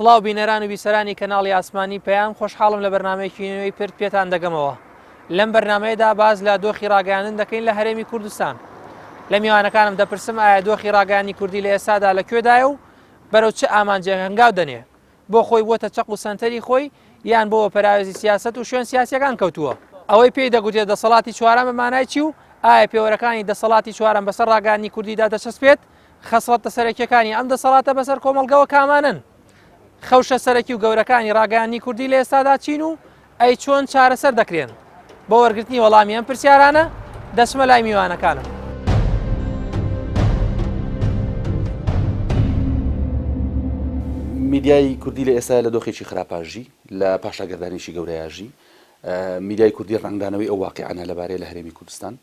سڵاو بینەران و بیسەرانی کەناڵی ئاسمانی پەیام خۆشحاڵم لە بەرنمەیەکی نوێی پرد پێتان دەگەمەوە لەم بەرنمەیەدا باز لە دۆخی ڕاگەیاندن دەکەین لە هەرێمی کوردستان لە میوانەکانم دەپرسم ئایا دۆخی ڕاگەیانی کوردی لە ئێستادا لە کوێدایە و بەرەو چ ئامانجێک هەنگاو دەنێ بۆ خۆی بووەتە چەق و سەنتەری خۆی یان بۆ پەراوێزی سیاسەت و شوێن سیاسیەکان کەوتووە؟ ئەوەی پێی دەگوترێت دەسەڵاتی چوارەم بە مانای چی و ئایا پێوەرەکانی دەسەڵاتی چوارەم بەسەر ڕاگەیاندنی کوردیدا دەچەسپێت؟ خەسڵەتە سەرەکیەکانی ئەم دەسەڵاتە بەسەر کۆمەڵگەوە کامانەن؟ خەوشە سەرەکی و گەورەکانی ڕاگەیاندنی کوردی لە ئێستادا چین و ئەی چۆن چارەسەر دەکرێن؟ بۆ وەرگرتنی وەڵامی ئەم پرسیارانە دەچمە لای میوانەکانم. میدیای کوردی لە ئێستا لە دۆخێکی خراپا ژی، لە پاشاگەردانێکی گەورەیا ژی. میدیای کوردی ڕەنگدانەوەی ئەو واقیعانە لەبارەیە لە هەرێمی کوردستان.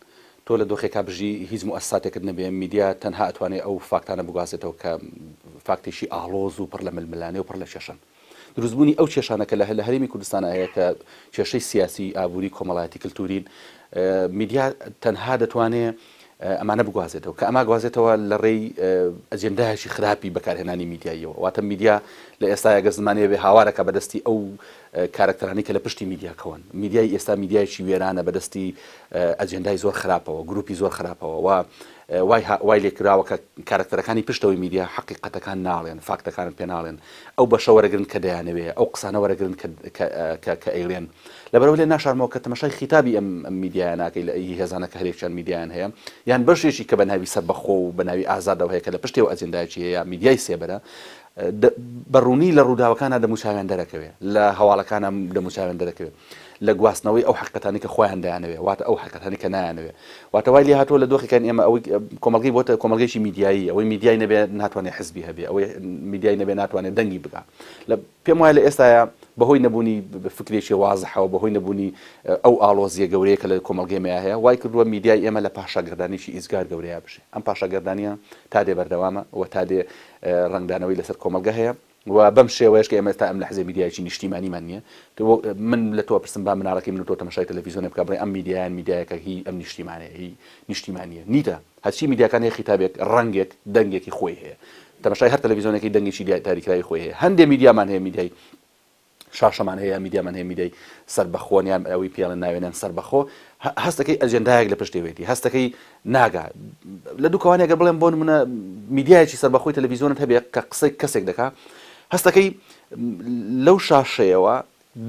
تۆ لە دۆخێکا بژی هیچ موئەسساتێکت نەبێ، میدیا تەنها ئەتوانێ ئەو فاکتانە بگوازێتەوە کە فاکتێکی ئاڵۆز و پڕ لە ململانێ و پڕ لە کێشەن. دروستبوونی ئەو کێشانە کە لە هەرێمی کوردستانا هەیە کە کێشەی سیاسی، ئابووری، کۆمەڵایەتی، کلتورین، میدیا تەنها دەتوانێ ئەمانە بگوازێتەوە، کە ئەما گوازێتەوە لە ڕێی ئەجێندایەکی خراپی بەکارهێنانی میدیاییەوە، واتە میدیا لە ئێستایا گەر زمانێ بێ هاوارەکا بە دەستی ئەو کارەکتەرانەی کە لە پشتی میدیاکەوەن، میدیای ئێستا میدیایەکی وێرانە بە دەستی ئەجێندای زۆر خراپەوە، گروپی زۆر خراپەوە و وای وای لێ کراوە کە کارەکتەرەکانی پشتەوەی میدیا حەقیقەتەکان ناڵێن، فاکتەکانت پێ ناڵێن، ئەو بەشە وەرەگرن کە دەیانەوێ، ئەو قسانە وەرەگرن کە کە کە ئەیڵێن. لەبەرئەوە لێ ناشارمەوە کە تەمەشای خیتابی ئەم ئەم میدیایە ناکەی لە ئی هێزانە کە هەرێکیان میدیایان هەیە یان بەشێکی کە بە ناوی سەربەخۆ و بە ناوی ئازادەوە هەیە کە لە پشتەوە ئەجێندایەکی هەیە میدیای سێبەرە بە ڕوونی لە ڕووداوەکانا دەموچاویان دەرەکەوێ، لە هەواڵەکانا دەموچاویان دەرەکەوێ، لە گواستنەوەی ئەو حەقیقەتانەی کە خۆیان دەیانەوێ، واتە ئەو حەقیقەتانەی کە نایانەوێ. واتە وای لێ هاتووە لە دۆخێکاین ئێمە ئەوەی کۆمەڵگەی بۆتە کۆمەڵگەیەکی میدیایی، ئەوەی میدیای نەبێ ناتوانێ حزبی هەبێ، ئەوەی میدیای نەبێ ناتوانێ دەنگی بگا. لە پێم وایە لە ئێستایا بەهۆی نەبوونی فکرێکی وازحەوە، بەهۆی نەبوونی ئەو ئاڵۆزییە گەورەیە کە لە کۆمەڵگەی ئێمەیا هەیە، وای کردووە میدیای ئێمە لە پاشاگەردانیی ئیجگار گەورەیا بژێ. ئەم پاشاگەردانییە تا دێ بەردەوامە و تا دێ ڕەنگدانەوەی لەسەر کۆمەڵگە هەیە و بەم شێوەیەش کە ئێمە تا ئەم لەحزەیە میدیایەکی نیشتیمانیمان نییە من لە تۆ پرسم با مناڵەکەی من و تۆ تەمەشای تەلەفیزیۆنێ بکا بڵێ ئەم میدیایان میدیایەکە هی ئەم نیشتیمانەیە هی نیشتیمانییە نیتە هەرچی میدیاکان هەیە خیتابێک ڕەنگێک دەنگێکی خۆی هەیە تەمەشای هەر تەلەفیزیۆنێکی دەنگێکی دیاریکراوی خۆی هەیە هەندێ میدیامان هەیە میدیای شاشەمان هەیە میدیامان هەیە میدیای سەربەخۆن یان ئەوەی پێڵێن ناوێنن سەربەخۆ هەستەکەی ئەجێندایەک لە پشتێوێتی هەستەکەی ناگا لە دووکەوانی ئەگەر بڵێم بۆ نمونە میدیایەکی سەربەخۆی تەلەڤیزیۆنت هەبێ کە قسەی کەسێک دەکا هەستەکەی لەو شاشەیەوە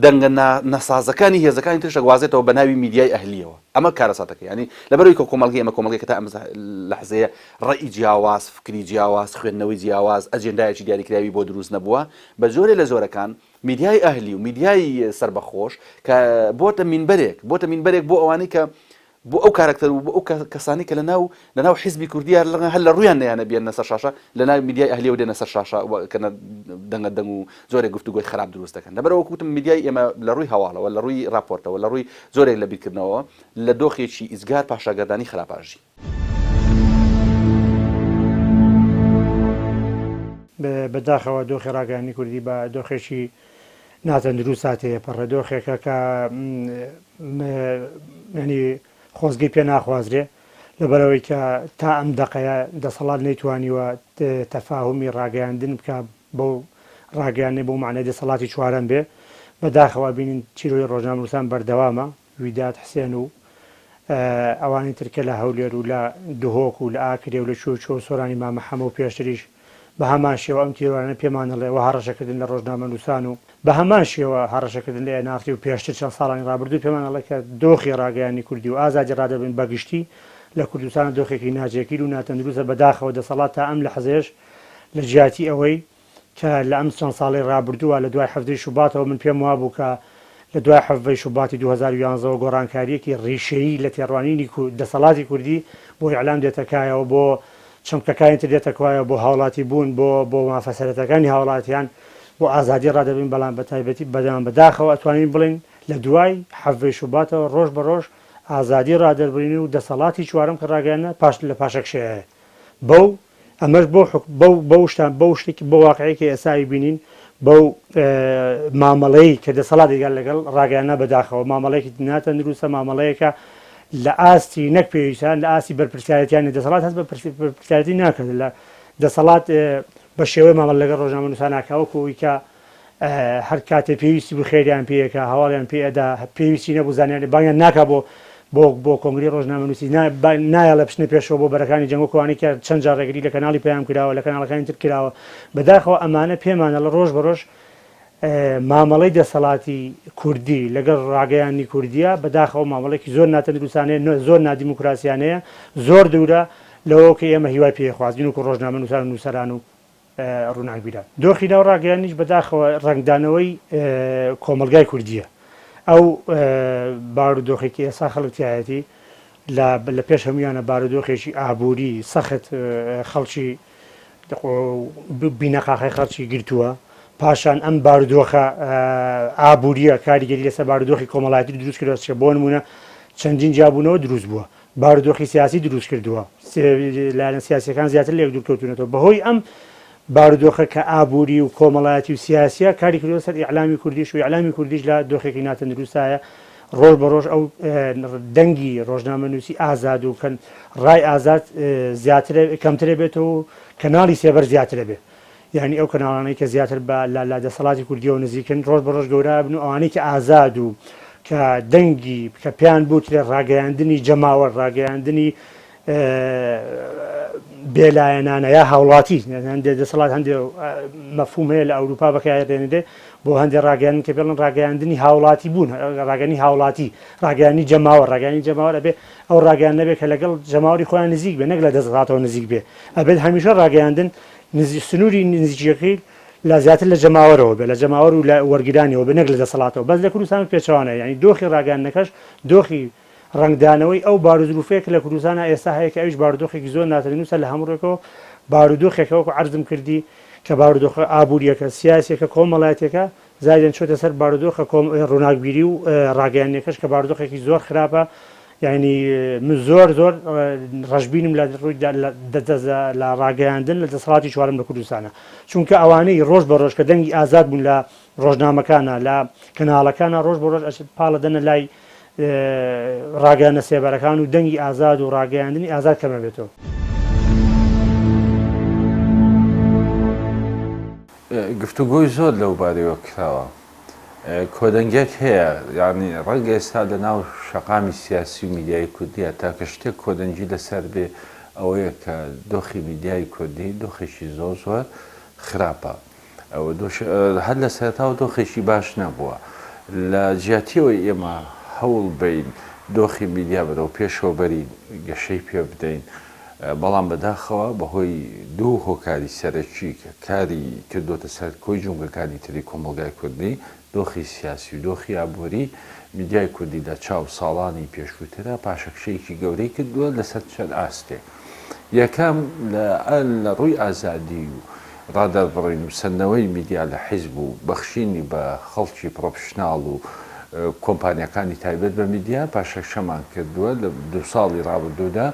دەنگە نەسازەکانی هێزەکانی ترش ئەگوازێتەوە بە ناوی میدیای ئەهلیەوە ئەمە کارەساتەکە ینی لەبەرەوەی کە کۆمەڵگەی ئێمە کۆمەڵگەی کە تا ئەم لەحزەیە ڕەئی جیاواز فکری جیاواز خوێندنەوەی جیاواز ئەجێندایەکی دیاریکراوی بۆ دروست نەبووە بە جۆرێ لە جۆرەکان میدیای ئەهلی و میدیای سەربەخۆش کە بۆتە مینبەرێک بۆتە مینبەرێک بۆ ئەوانەی کە بۆ ئەو کارەکتەر و بۆ ئەو کەسانەی کە لەناو لەناو حیزبی کوردییا هەر لە ڕوویان نەیانە بێنە سەر شاشە لەناو میدیای ئەهلیەوە دێنە سەر شاشە و کە دەنگە دەنگ و جۆرێک گفتوگۆی خراپ دروست دەکەن لەبەرئەوە وەک وتم میدیای ئێمە لە ڕووی هەواڵەوە لە ڕووی ڕاپۆرتەوە لە ڕووی جۆرێک لە بیرکردنەوەوە لە دۆخێکی ئیجگار پاشاگەردانی خراپا ژی. بە داخەوە دۆخی ڕاگەیاندنی کوردی بە دۆخێکی ناتەندروستا تێپەڕێ، دۆخێکە کە یانی خۆزگەی پێ ناخوازرێ، لەبەرئەوەی کە تا ئەم دەقەیە دەسەڵات نەیتوانیوە تەفاهومی ڕاگەیاندن بکا بەو ڕاگەیاندنەی بەو مەعنای دەسەڵاتی چوارەم بێ، بە داخەوە ئەبینین تیرۆری ڕۆژنامەنووسان بەردەوامە، ویداد حسێن و ئەوانی تر کە لە هەولێر و لە دهۆک و لە ئاکرێ و لە کوێ و کوێ و سۆرانی مامە حەمە و پێشتریش بە هەمان شێوە ئەم تیرۆرانە پێمان ئەڵێ وە هەڕەشەکردن لە ڕۆژنامەنووسان و بە هەمان شێوە هەڕەشەکردن لە ئێن ئاڕ تی و پێشتر چەند ساڵانی ڕابردوو پێمان ئەڵێ کە دۆخی ڕاگەیاندنی کوردی و ئازادی ڕادەربڕین بە گشتی لە کوردستان دۆخێکی ناجێگیر و ناتەندروستە بەداخەوە دەسەڵات تا ئەم لەحزەیەش لە جیاتی ئەوەی کە لە ئەم چەند ساڵەی ڕابردووە لە دوای حەڤدەی شوباتەوە من پێم وابوو کە لە دوای حەڤەی شوباتی 2011 ەوە گۆڕانکارییەکی ڕیشەیی لە تێڕوانینی دەسەڵاتی کوردی بۆ ئیعلام دێتە کایەوە بۆ چەمکەکانی تر دێتە کایەوە بۆ هاوڵاتی بوون بۆ بۆ مافە سەرەتاکانی هاوڵاتیان بۆ ئازادی ڕادەبین بەڵام بە تایبەتی بەدەم بەداخەوە ئەتوانین بڵێین لە دوای حەڤەی شوباتەوە ڕۆژ بە ڕۆژ ئازادی ڕادەربرین و دەسەڵاتی چوارەم کە ڕاگەیاندنە پاش لە پاشەکشەیە بەو ئەمەش بۆ حوکم بەو بەو شتان بەو شتێکی بۆ واقعی کە ئێستا ئەیبینین بەو مامەڵەی کە دەسەڵات دەیکات لەگەڵ ڕاگەیاندنا بەداخەوە مامەڵەیەکی ناتەندروستە مامەڵەیەکە لە ئاستی نەک پێویستە لە ئاستی بەرپرسیارەتیانی دەسەڵات هەست بە بەرپرسیارەتی ناکات لە دەسەڵات بە شێوەی مامەڵە لەگەڵ ڕۆژنامەنووسان ناکا وەکو ئەوەی کە. هەر کاتێ پێویستی بوو خێریان پێ ئەکا، هەواڵیان پێ ئەدا، پێویستی نەبوو زانیاری بانگیان ناکا بۆ بۆ بۆ کۆنگرەی ڕۆژنامەنووسی، نا نایەڵێ بچنە پێشەوە بۆ بەرەکانی جەنگ وەکو ئەوانەی کە چەند جار ڕێگری لە کەناڵی پەیام کراوە، لە کەناڵەکانی تر کراوە. بەداخەوە ئەمانە پێمان ئەڵێ ڕۆژ بە ڕۆژ مامەڵەی دەسەڵاتی کوردی لەگەڵ ڕاگەیاندنی کوردییە، بەداخەوە مامەڵەیەکی زۆر ناتەندروستانەیە، زۆر نادیموکراسیانەیە، زۆر دوورە لەوەوە کە ئێمە هیوای پێ ئەخوازین وەکو ڕۆژنامەنووسان و نووسەران و ڕووناکبیران. دۆخی ناو ڕاگەیاندنیش بەداخەوە ڕەنگدانەوەی کۆمەڵگای کوردییە. ئەو بارودۆخەی کە ئێستا خەڵک تیایەتی لە لە پێش هەموویانە بارودۆخێکی ئابووری سەخت خەڵکی بینەقاقای خەڵکی گرتووە. پاشان ئەم بارودۆخە ئابوورییە کاریگەری لەسەر بارودۆخی کۆمەڵایەتی دروست کردووە، بۆ نموونە چەندین جیابوونەوە دروست بووە. بارودۆخی سیاسی دروست کردووە، لایەنە سیاسیەکان زیاتر لە یەک دوور کەوتوونەتەوە، بەهۆی ئەم بارودۆخە کە ئابووری و کۆمەڵایەتی و سیاسیە کاری کردووە سەر ئیعلامی کوردیش و ئیعلامی کوردیش لە دۆخێکی ناتەندروستایە، ڕۆژ بە ڕۆژ ئەو دەنگی ڕۆژنامەنووسی ئازاد و کەن ڕای ئازاد زیاترە کەمترە بێتەوە و کەناڵی سێبەر زیاترە بێ. یانی ئەو کەناڵانەی کە زیاتر بە لە لە دەسەڵاتی کوردیەوە نزیکن ڕۆژ بە ڕۆژ گەورە ئەبن و ئەوانەی کە ئازاد و کە دەنگی کە پێیان بوترێ ڕاگەیاندنی جەماوەر ڕاگەیاندنی بێلایەنانە یا هاوڵاتی هەندێ دەسەڵات هەندێ مەفهوم هەیە لە ئەوروپا بەکاردێنرێ بۆ هەندێ ڕاگەیاندن کە پێڵن ڕاگەیاندنی هاوڵاتی بوون ڕاگەنی هاوڵاتی ڕاگەیانی جەماوەر ڕاگەیانی جەماوەر ئەبێ ئەو ڕاگەیان نەبێ کە لەگەڵ جەماوەری خۆیان نزیک بێ نەک لە دەسەڵاتەوە نزیک بێ ئەبێت هەمیشە ڕاگەیاندن نزیک سنووری نزیکیەکەی لە زیاتر لە جەماوەرەوە بێ، لە جەماوەر و لە وەرگرانیەوە بێ نەک لە دەسەڵاتەوە، بەس لە کوردستان پێچەوانەیە، یانی دۆخی ڕاگەیاندنەکەش دۆخی ڕەنگدانەوەی ئەو بارودروفەیە کە لە کوردستانا ئێستا هەیە کە ئەویش بارودۆخێکی زۆر ناتەندروستە لە هەموو ڕووێکەوە، بارودۆخێکە وەکو عەرزم کردی کە بارودۆخە ئابووریەکە، سیاسیەکە، کۆمەڵایەتیەکە زایدەن چۆتە سەر بارودۆخە کۆم ڕووناکبیری و ڕاگەیاندنەکەش کە بارودۆخێکی زۆر خراپە یانی من زۆر زۆر ڕەشبینم لە ڕووی لە ڕاگەیاندن لە دەسەڵاتی چوارەم لە کوردستانە چونکە ئەوانەی ڕۆژ بە ڕۆژ کە دەنگی ئازاد بوون لە ڕۆژنامەکانە لە کەناڵەکانە ڕۆژ بە ڕۆژ پاڵە دەنە لای ڕاگەیاندنە سێبەرەکان و دەنگی ئازاد و ڕاگەیاندنی ئازاد کەمە بێتەوە. گفتوگۆی زۆر لەو بارەیەوە کراوە. کۆدەنگیەک هەیە، یانی ڕەنگە ئێستا لە ناو شەقامی سیاسی و میدیایی کوردییا تاکە شتێک کۆدەنگی لەسەر بێ ئەوەیە کە دۆخی میدیای کوردی دۆخێکی زۆر زۆر خراپە. هەر لە سەرەتاوە دۆخێکی باش نەبووە. لە جیاتی ئەوەی ئێمە هەوڵ بەین دۆخی میدیا بەرەو پێشەوە بەرین، گەشەی پێ بدەین، بەڵام بەداخەوە بەهۆی دوو هۆکاری سەرەکی کە کاری کردۆتە سەر کۆی جومگەکانی تری کۆمەڵگای کوردی، دۆخی سیاسی و دۆخی ئابووری، میدیای کوردی لە چاو ساڵانی پێشووترا پاشەکشەیەکی گەورەی کردووە لەسەر چەند ئاستێک. یەکەم، لە ڕووی ئازادی و ڕادەربڕین و سەندنەوەی میدیا لە حیزب و بەخشینی بە خەڵکی پڕۆفیشناڵ و کۆمپانیاکانی تایبەت بە میدیا پاشەکشەمان کردووە، لە دووساڵی ڕابردوودا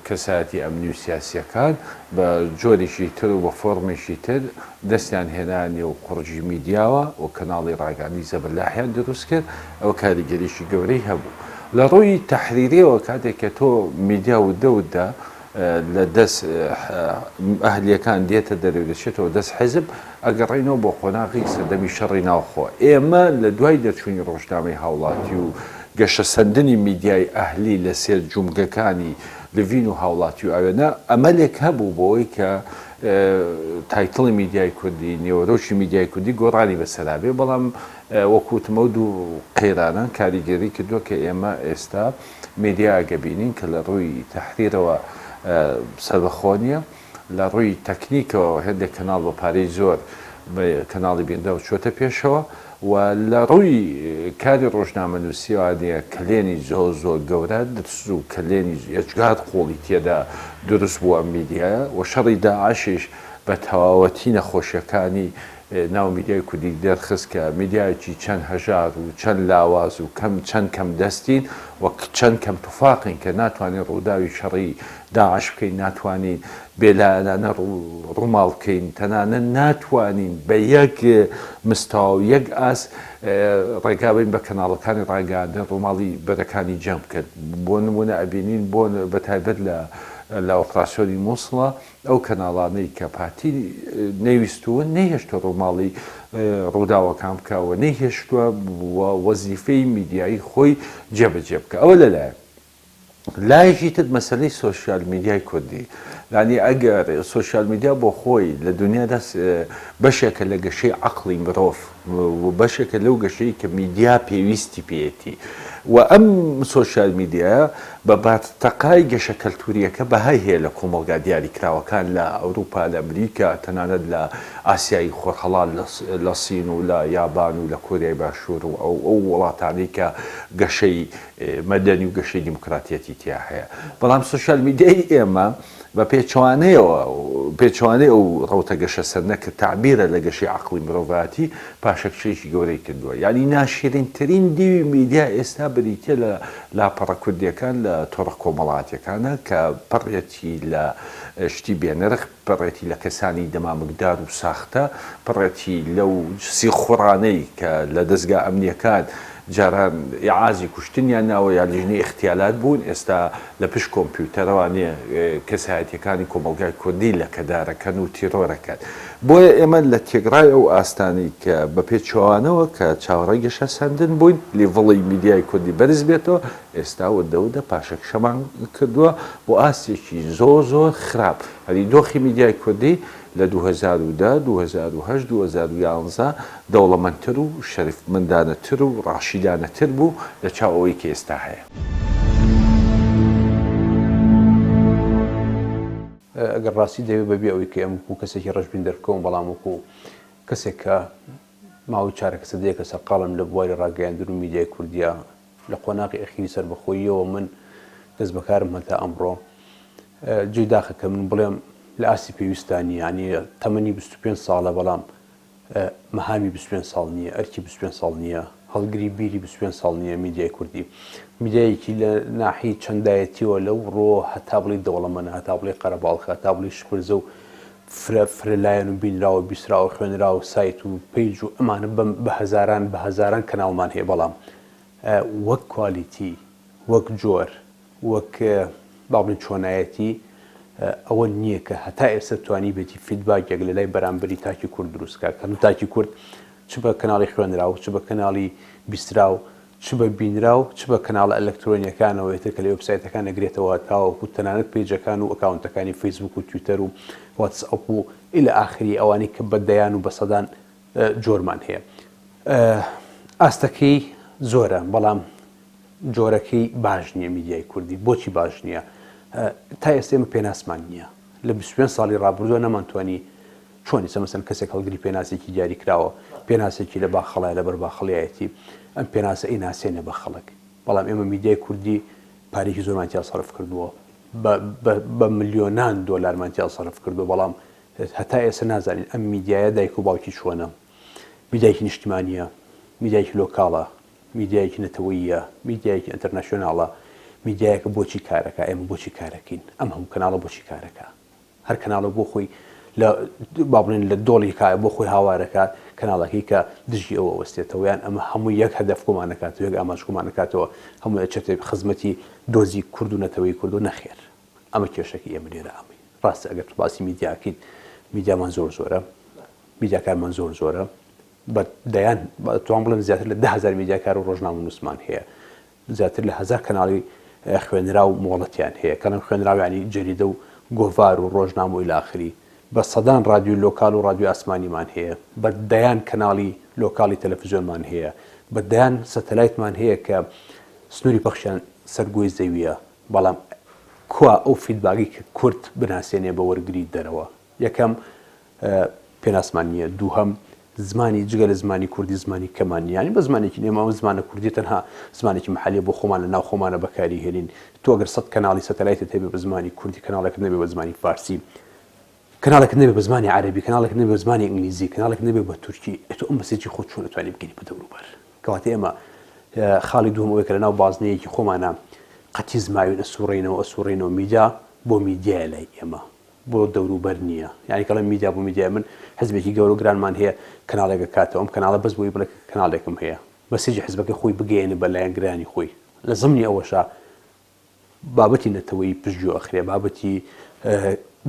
کەسایەتی ئەمنی و سیاسییەکان بە جۆرێکی تر و بە فۆرمێکی تر دەستیان هێنا نێو قوڕگی میدیاوە و کەناڵی ڕاگەیاندنی زەبەلاحیان دروست کرد، ئەوە کاریگەریی گەورەی هەبوو. لە ڕووی تەحریرییەوە کاتێک کە تۆ میدیا وردە وردە لە دەست ئەهلییەکان دێتە دەرێ و دەچێتەوە دەست حیزب، ئەگەڕێینەوە بۆ قۆناغی سەردەمی شەڕی ناوخۆ. ئێمە لە دوای دەرچوونی ڕۆژنامەی هاوڵاتی و گەشەسەندنی میدیای ئەهلی لە سێ جومگەکانی لڤین و هاوڵاتی و ئاوێنە، ئەمەلێک هەبوو بۆوەی کە title ی میدیای کوردی، نێوەرۆکی میدیای کوردی گۆڕانی بەسەرا بێ، بەڵام وەکو وتم ئەو دوو قەیرانە کاریگەری کردووە کە ئێمە ئێستا میدیایەک ئەبینین کە لە ڕووی تەحریرەوە سەربەخۆ نییە، لە ڕووی تەکنیکەوە هێندێک کەناڵ بە پارەی زۆر بە کەناڵی بینراو چۆتە پێشەوە و لە ڕووی کاری ڕۆژنامەنووسیەوە کەلێنی زۆر زۆر گەورە درست و کەلێنی یەجگار قوڵی تێدا دروست بووە ئەم میدیایە و شەڕی داعشیش بە تەواوەتی نەخۆشیەکانی ناو میدیای کوردی دەرخست کە میدیایەکی چەند هەژار و چەند لاواز و کەم چەند کەم دەستین و چەند کەم تفاقین کە ناتوانین ڕووداوی شەڕی داعش بکەین، ناتوانین بێلایەنانە ڕووماڵ بکەین، تەنانەت ناتوانین بە یەک مستەوا و یەک ئاست ڕێگا بەین بە کەناڵەکانی ڕاگەیاندن ڕووماڵی بەرەکانی جەنگ بکەن. بۆ نموونە ئەبینین بۆ بە تایبەت لە. لە ئۆپراسیۆنی موسڵا ئەو کەناڵانەی کە پارتی نەیویستوون نەیهێشتووە ڕووماڵی ڕووداوەکان بکا و نەیهێشتووە وەزیفەی میدیایی خۆی جێبەجێ بکا. ئەوە لەلایەک. لایەکی تر مەسەلەی سۆشیال میدیای کوردی یانی ئەگەر سۆشیال میدیا بۆ خۆی لە دنیادا بەشێکە لە گەشەی عەقڵی مرۆڤ و بەشێکە لەو گەشەی کە میدیا پێویستی پێیەتی و ئەم سۆشیال میدیایە بە بارتەقای گەشە کەلتورییەکە بەهای هەیە لە کۆمەڵگا دیاریکراوەکان لە ئەوروپا، لە ئەمریکا، تەنانەت لە ئاسیای خۆرهەڵات لە سین و لە یابان و لە کۆریای باشوور و ئەو وڵاتانەی کە گەشەی مەدەنی و گەشەی دیموکراتیەتی تیا هەیە. بەڵام سۆشیال میدیای ئێمە بە پێچەوانەیەوە، پێچەوانەی ئەو ڕەوتە گەشەسەندنە کە تەعبیرە لە گەشەی عەقڵی مرۆڤایەتی، پاشەکشەیەکی گەورەی کردووە. یانی ناشیرینترین دیوی میدیا ئێستا بریتییە لە لاپەڕە کوردییەکان لە تۆڕە کۆمەڵاتییەکانە کە پڕیەتی لە شتی بێنرخ، پڕێتی لە کەسانی دەمامکدار و ساختە، پڕێتی لەو سیخوڕانەی کە لە دەزگا ئەمنییەکان جاران ئیعازی کوشتنیان ناوە یا لیژنەی ئیغتیالات بوون، ئێستا لە پشت کۆمپیوتەرەوانێ کەسایەتییەکانی کۆمەڵگای کوردی لەکەدارەکەن و تیرۆرەکەن. بۆیە ئێمە لە تێکڕای ئەو ئاستانەی کە بە پێچەوانەوە کە چاوەڕێی گەشەسەندن بووین، لیڤڵی میدیای کوردی بەرز بێتەوە، ئێستا وردە وردە پاشەکشەمان کردووە بۆ ئاستێکی زۆر زۆر خراپ. یانی دۆخی میدیای کوردی لە 2010، 2008، 2011 دەوڵەمەندتر و شەرفمەندانەتر و ڕاشیدانەتر بوو لە چاو ئەوەی کە ئێستا هەیە. ئەگەر ڕاستی دەوێ بەبێ ئەوەی کە ئێمە وەکوو کەسێکی ڕەشبین دەربکەوم، بەڵام وەکوو کەسێک کە ماوەی چارەکە سەدەیەکە سەرقاڵم لە بواری ڕاگەیاندن و میدیای کوردییە، لە قۆناغی ئەخیری سەربەخۆییەوە من دەست بەکارم هەتا ئەمڕۆ، جێی داخە کە من بڵێم لە ئاستی پێویستا نییە، یانی تەمەنی 25 ساڵە بەڵام مەهامی 25 ساڵ نییە، ئەرکی 25 ساڵ نییە، هەڵگری بیری 25 ساڵ نییە میدیای کوردی. میدیایەکی لە ناحیەی چەندایەتیەوە لەو ڕۆ هەتا بڵێی دەوڵەمەنە، هەتا بڵێی قەرەباڵخە، هەتا بڵێی شپرزە و فرە فرە لایەن و بینراوە، بیستراوە، خوێنراوە، سایت و page و ئەمانە بە هەزاران بە هەزاران کەناڵمان هەیە بەڵام وەک quality وەک جۆر وەک با بڵێین چۆنایەتی ئەوە نییە کە هەتا ئێستا توانیبێتی feedback ێک لە لای بەرامبەری تاکی کورد دروست بکات کە تاکی کورد چ بە کەناڵی خوێنراو چ بە کەناڵی بیستراو چ بە بینراو چ بە کەناڵە ئەلەکترۆنیەکانەوە ئیتر کە لە وێبسایتەکان ئەگرێتەوە تاوەکو تەنانەت page ەکان و ئەکاونتەکانی فەیسبوک و تویتەر و واتس ئەپ و الى ئاخری ئەوانەی کە بە دەیان و بە سەدان جۆرمان هەیە ئاستەکەی زۆرە بەڵام جۆرەکەی باش نییە میدیای کوردی بۆچی باش نییە تا ئێستا ئێمە پێناسمان نییە لە 25 ساڵی ڕابردووە نەمانتوانی چۆن ئیسە مەسەن کەسێک هەڵگری پێناسێکی دیاری کراوە پێناسێکی لە باخەڵای لەبەر باخەڵیایەتی ئەم پێناسە ئەی ناسێنێ بە خەڵک بەڵام ئێمە میدیای کوردی پارێکی زۆرمان تیا سەرف کردووە بە ملیۆنان دۆلارمان تیا سەرف کردووە بەڵام هەتا ئێستا نازانین ئەم میدیایە دایک و باوکی چۆنە میدیایەکی نیشتمانییە میدیایەکی local ە میدیایەکی نەتەوەییە، میدیایەکی international ە، میدیایەکە بۆچی کارەکا، ئێمە بۆچی کارەکەین، ئەم هەموو کەناڵە بۆچی کارەکا؟ هەر کەناڵە بۆ خۆی لە با بڵێن لە دۆڵی کایە بۆ خۆی هاوارەکات، کەناڵەکەی کە دژی ئەوە ئەوەستێتەوە، یان ئەمە هەموو یەک هەدەف کۆمان ئەکاتەوە، یەک ئامانج کۆمان ئەکاتەوە، هەمووی ئەچێتە خزمەتی دۆزی کورد و نەتەوەی کورد و نەخێر ئەمە کێشەکەی ئێمە لێرە ئەمەی ڕاستە ئەگەر تۆ باسی میدیا ئەکەیت میدیامان زۆر زۆرە، میدیاکارمان زۆر زۆرە، بە دەیان توان بڵێم زیاتر لە 10هزار میدیاکار و ڕۆژنامەنووسمان هەیە زیاتر لە هەزار کەناڵی خوێنراو مۆڵەتیان هەیە کەڵم خوێنراویانی جەریدە و گۆڤار و ڕۆژنامە و ئیلاخری بە سەدان ڕادیو local و ڕادیو ئاسمانیمان هەیە بە دەیان کەناڵی local ی تەلەفزیۆنمان هەیە بە دەیان سەتەلایتمان هەیە کە سنووری پەخشیان سەر گۆی زەویە بەڵام کوا ئەو feedback ی کە کورد بناسێنێ بە وەرگری دەرەوە یەکەم پێناسمان نییە، دووهەم زمانی جگە لە زمانی کوردی زمانی کەمان نییە، یانی بە زمانێکی ئێمە ئەو زمانە کوردیە تەنها زمانێکی مەحەلیە بۆ خۆمان لە ناو خۆمانە بەکاری هێنین، تۆ ئەگەر سەت کەناڵی سەتەلایتت هەبێ بە زمانی کوردی کەناڵێکت نەبێ بە زمانی فارسی کەناڵێکت نەبێ بە زمانی عەرەبی کەناڵێکت نەبێ بە زمانی ئینگلیزی کەناڵێکت نەبێ بە تورکی ئێ تۆ ئەم message ی خۆت چۆن ئەتوانی بگەینی بە دەوروبەر؟ کەواتە ئێمە خاڵی دووهەم ئەوەیە کە لە ناو بازنەیەکی خۆمانە قەتیس ماوین ئەسوڕێینەوە ئەسوڕێینەوە میدیا بۆ میدیایە لای ئێمە بۆ دەوروبەر نییە یانی کەڵێم میدیا بۆ میدیای من حزبێکی گەورە و گرانمان هەیە کەناڵێک ئەکاتەوە ئەم کەناڵە بەس بۆی بڵێ کە کەناڵێکم هەیە message ی حزبەکەی خۆی بگەیەنێ بە لایەنگرانی خۆی لە زمنی ئەوەشا بابەتی نەتەوەیی پشتگوێ ئەخرێ، بابەتی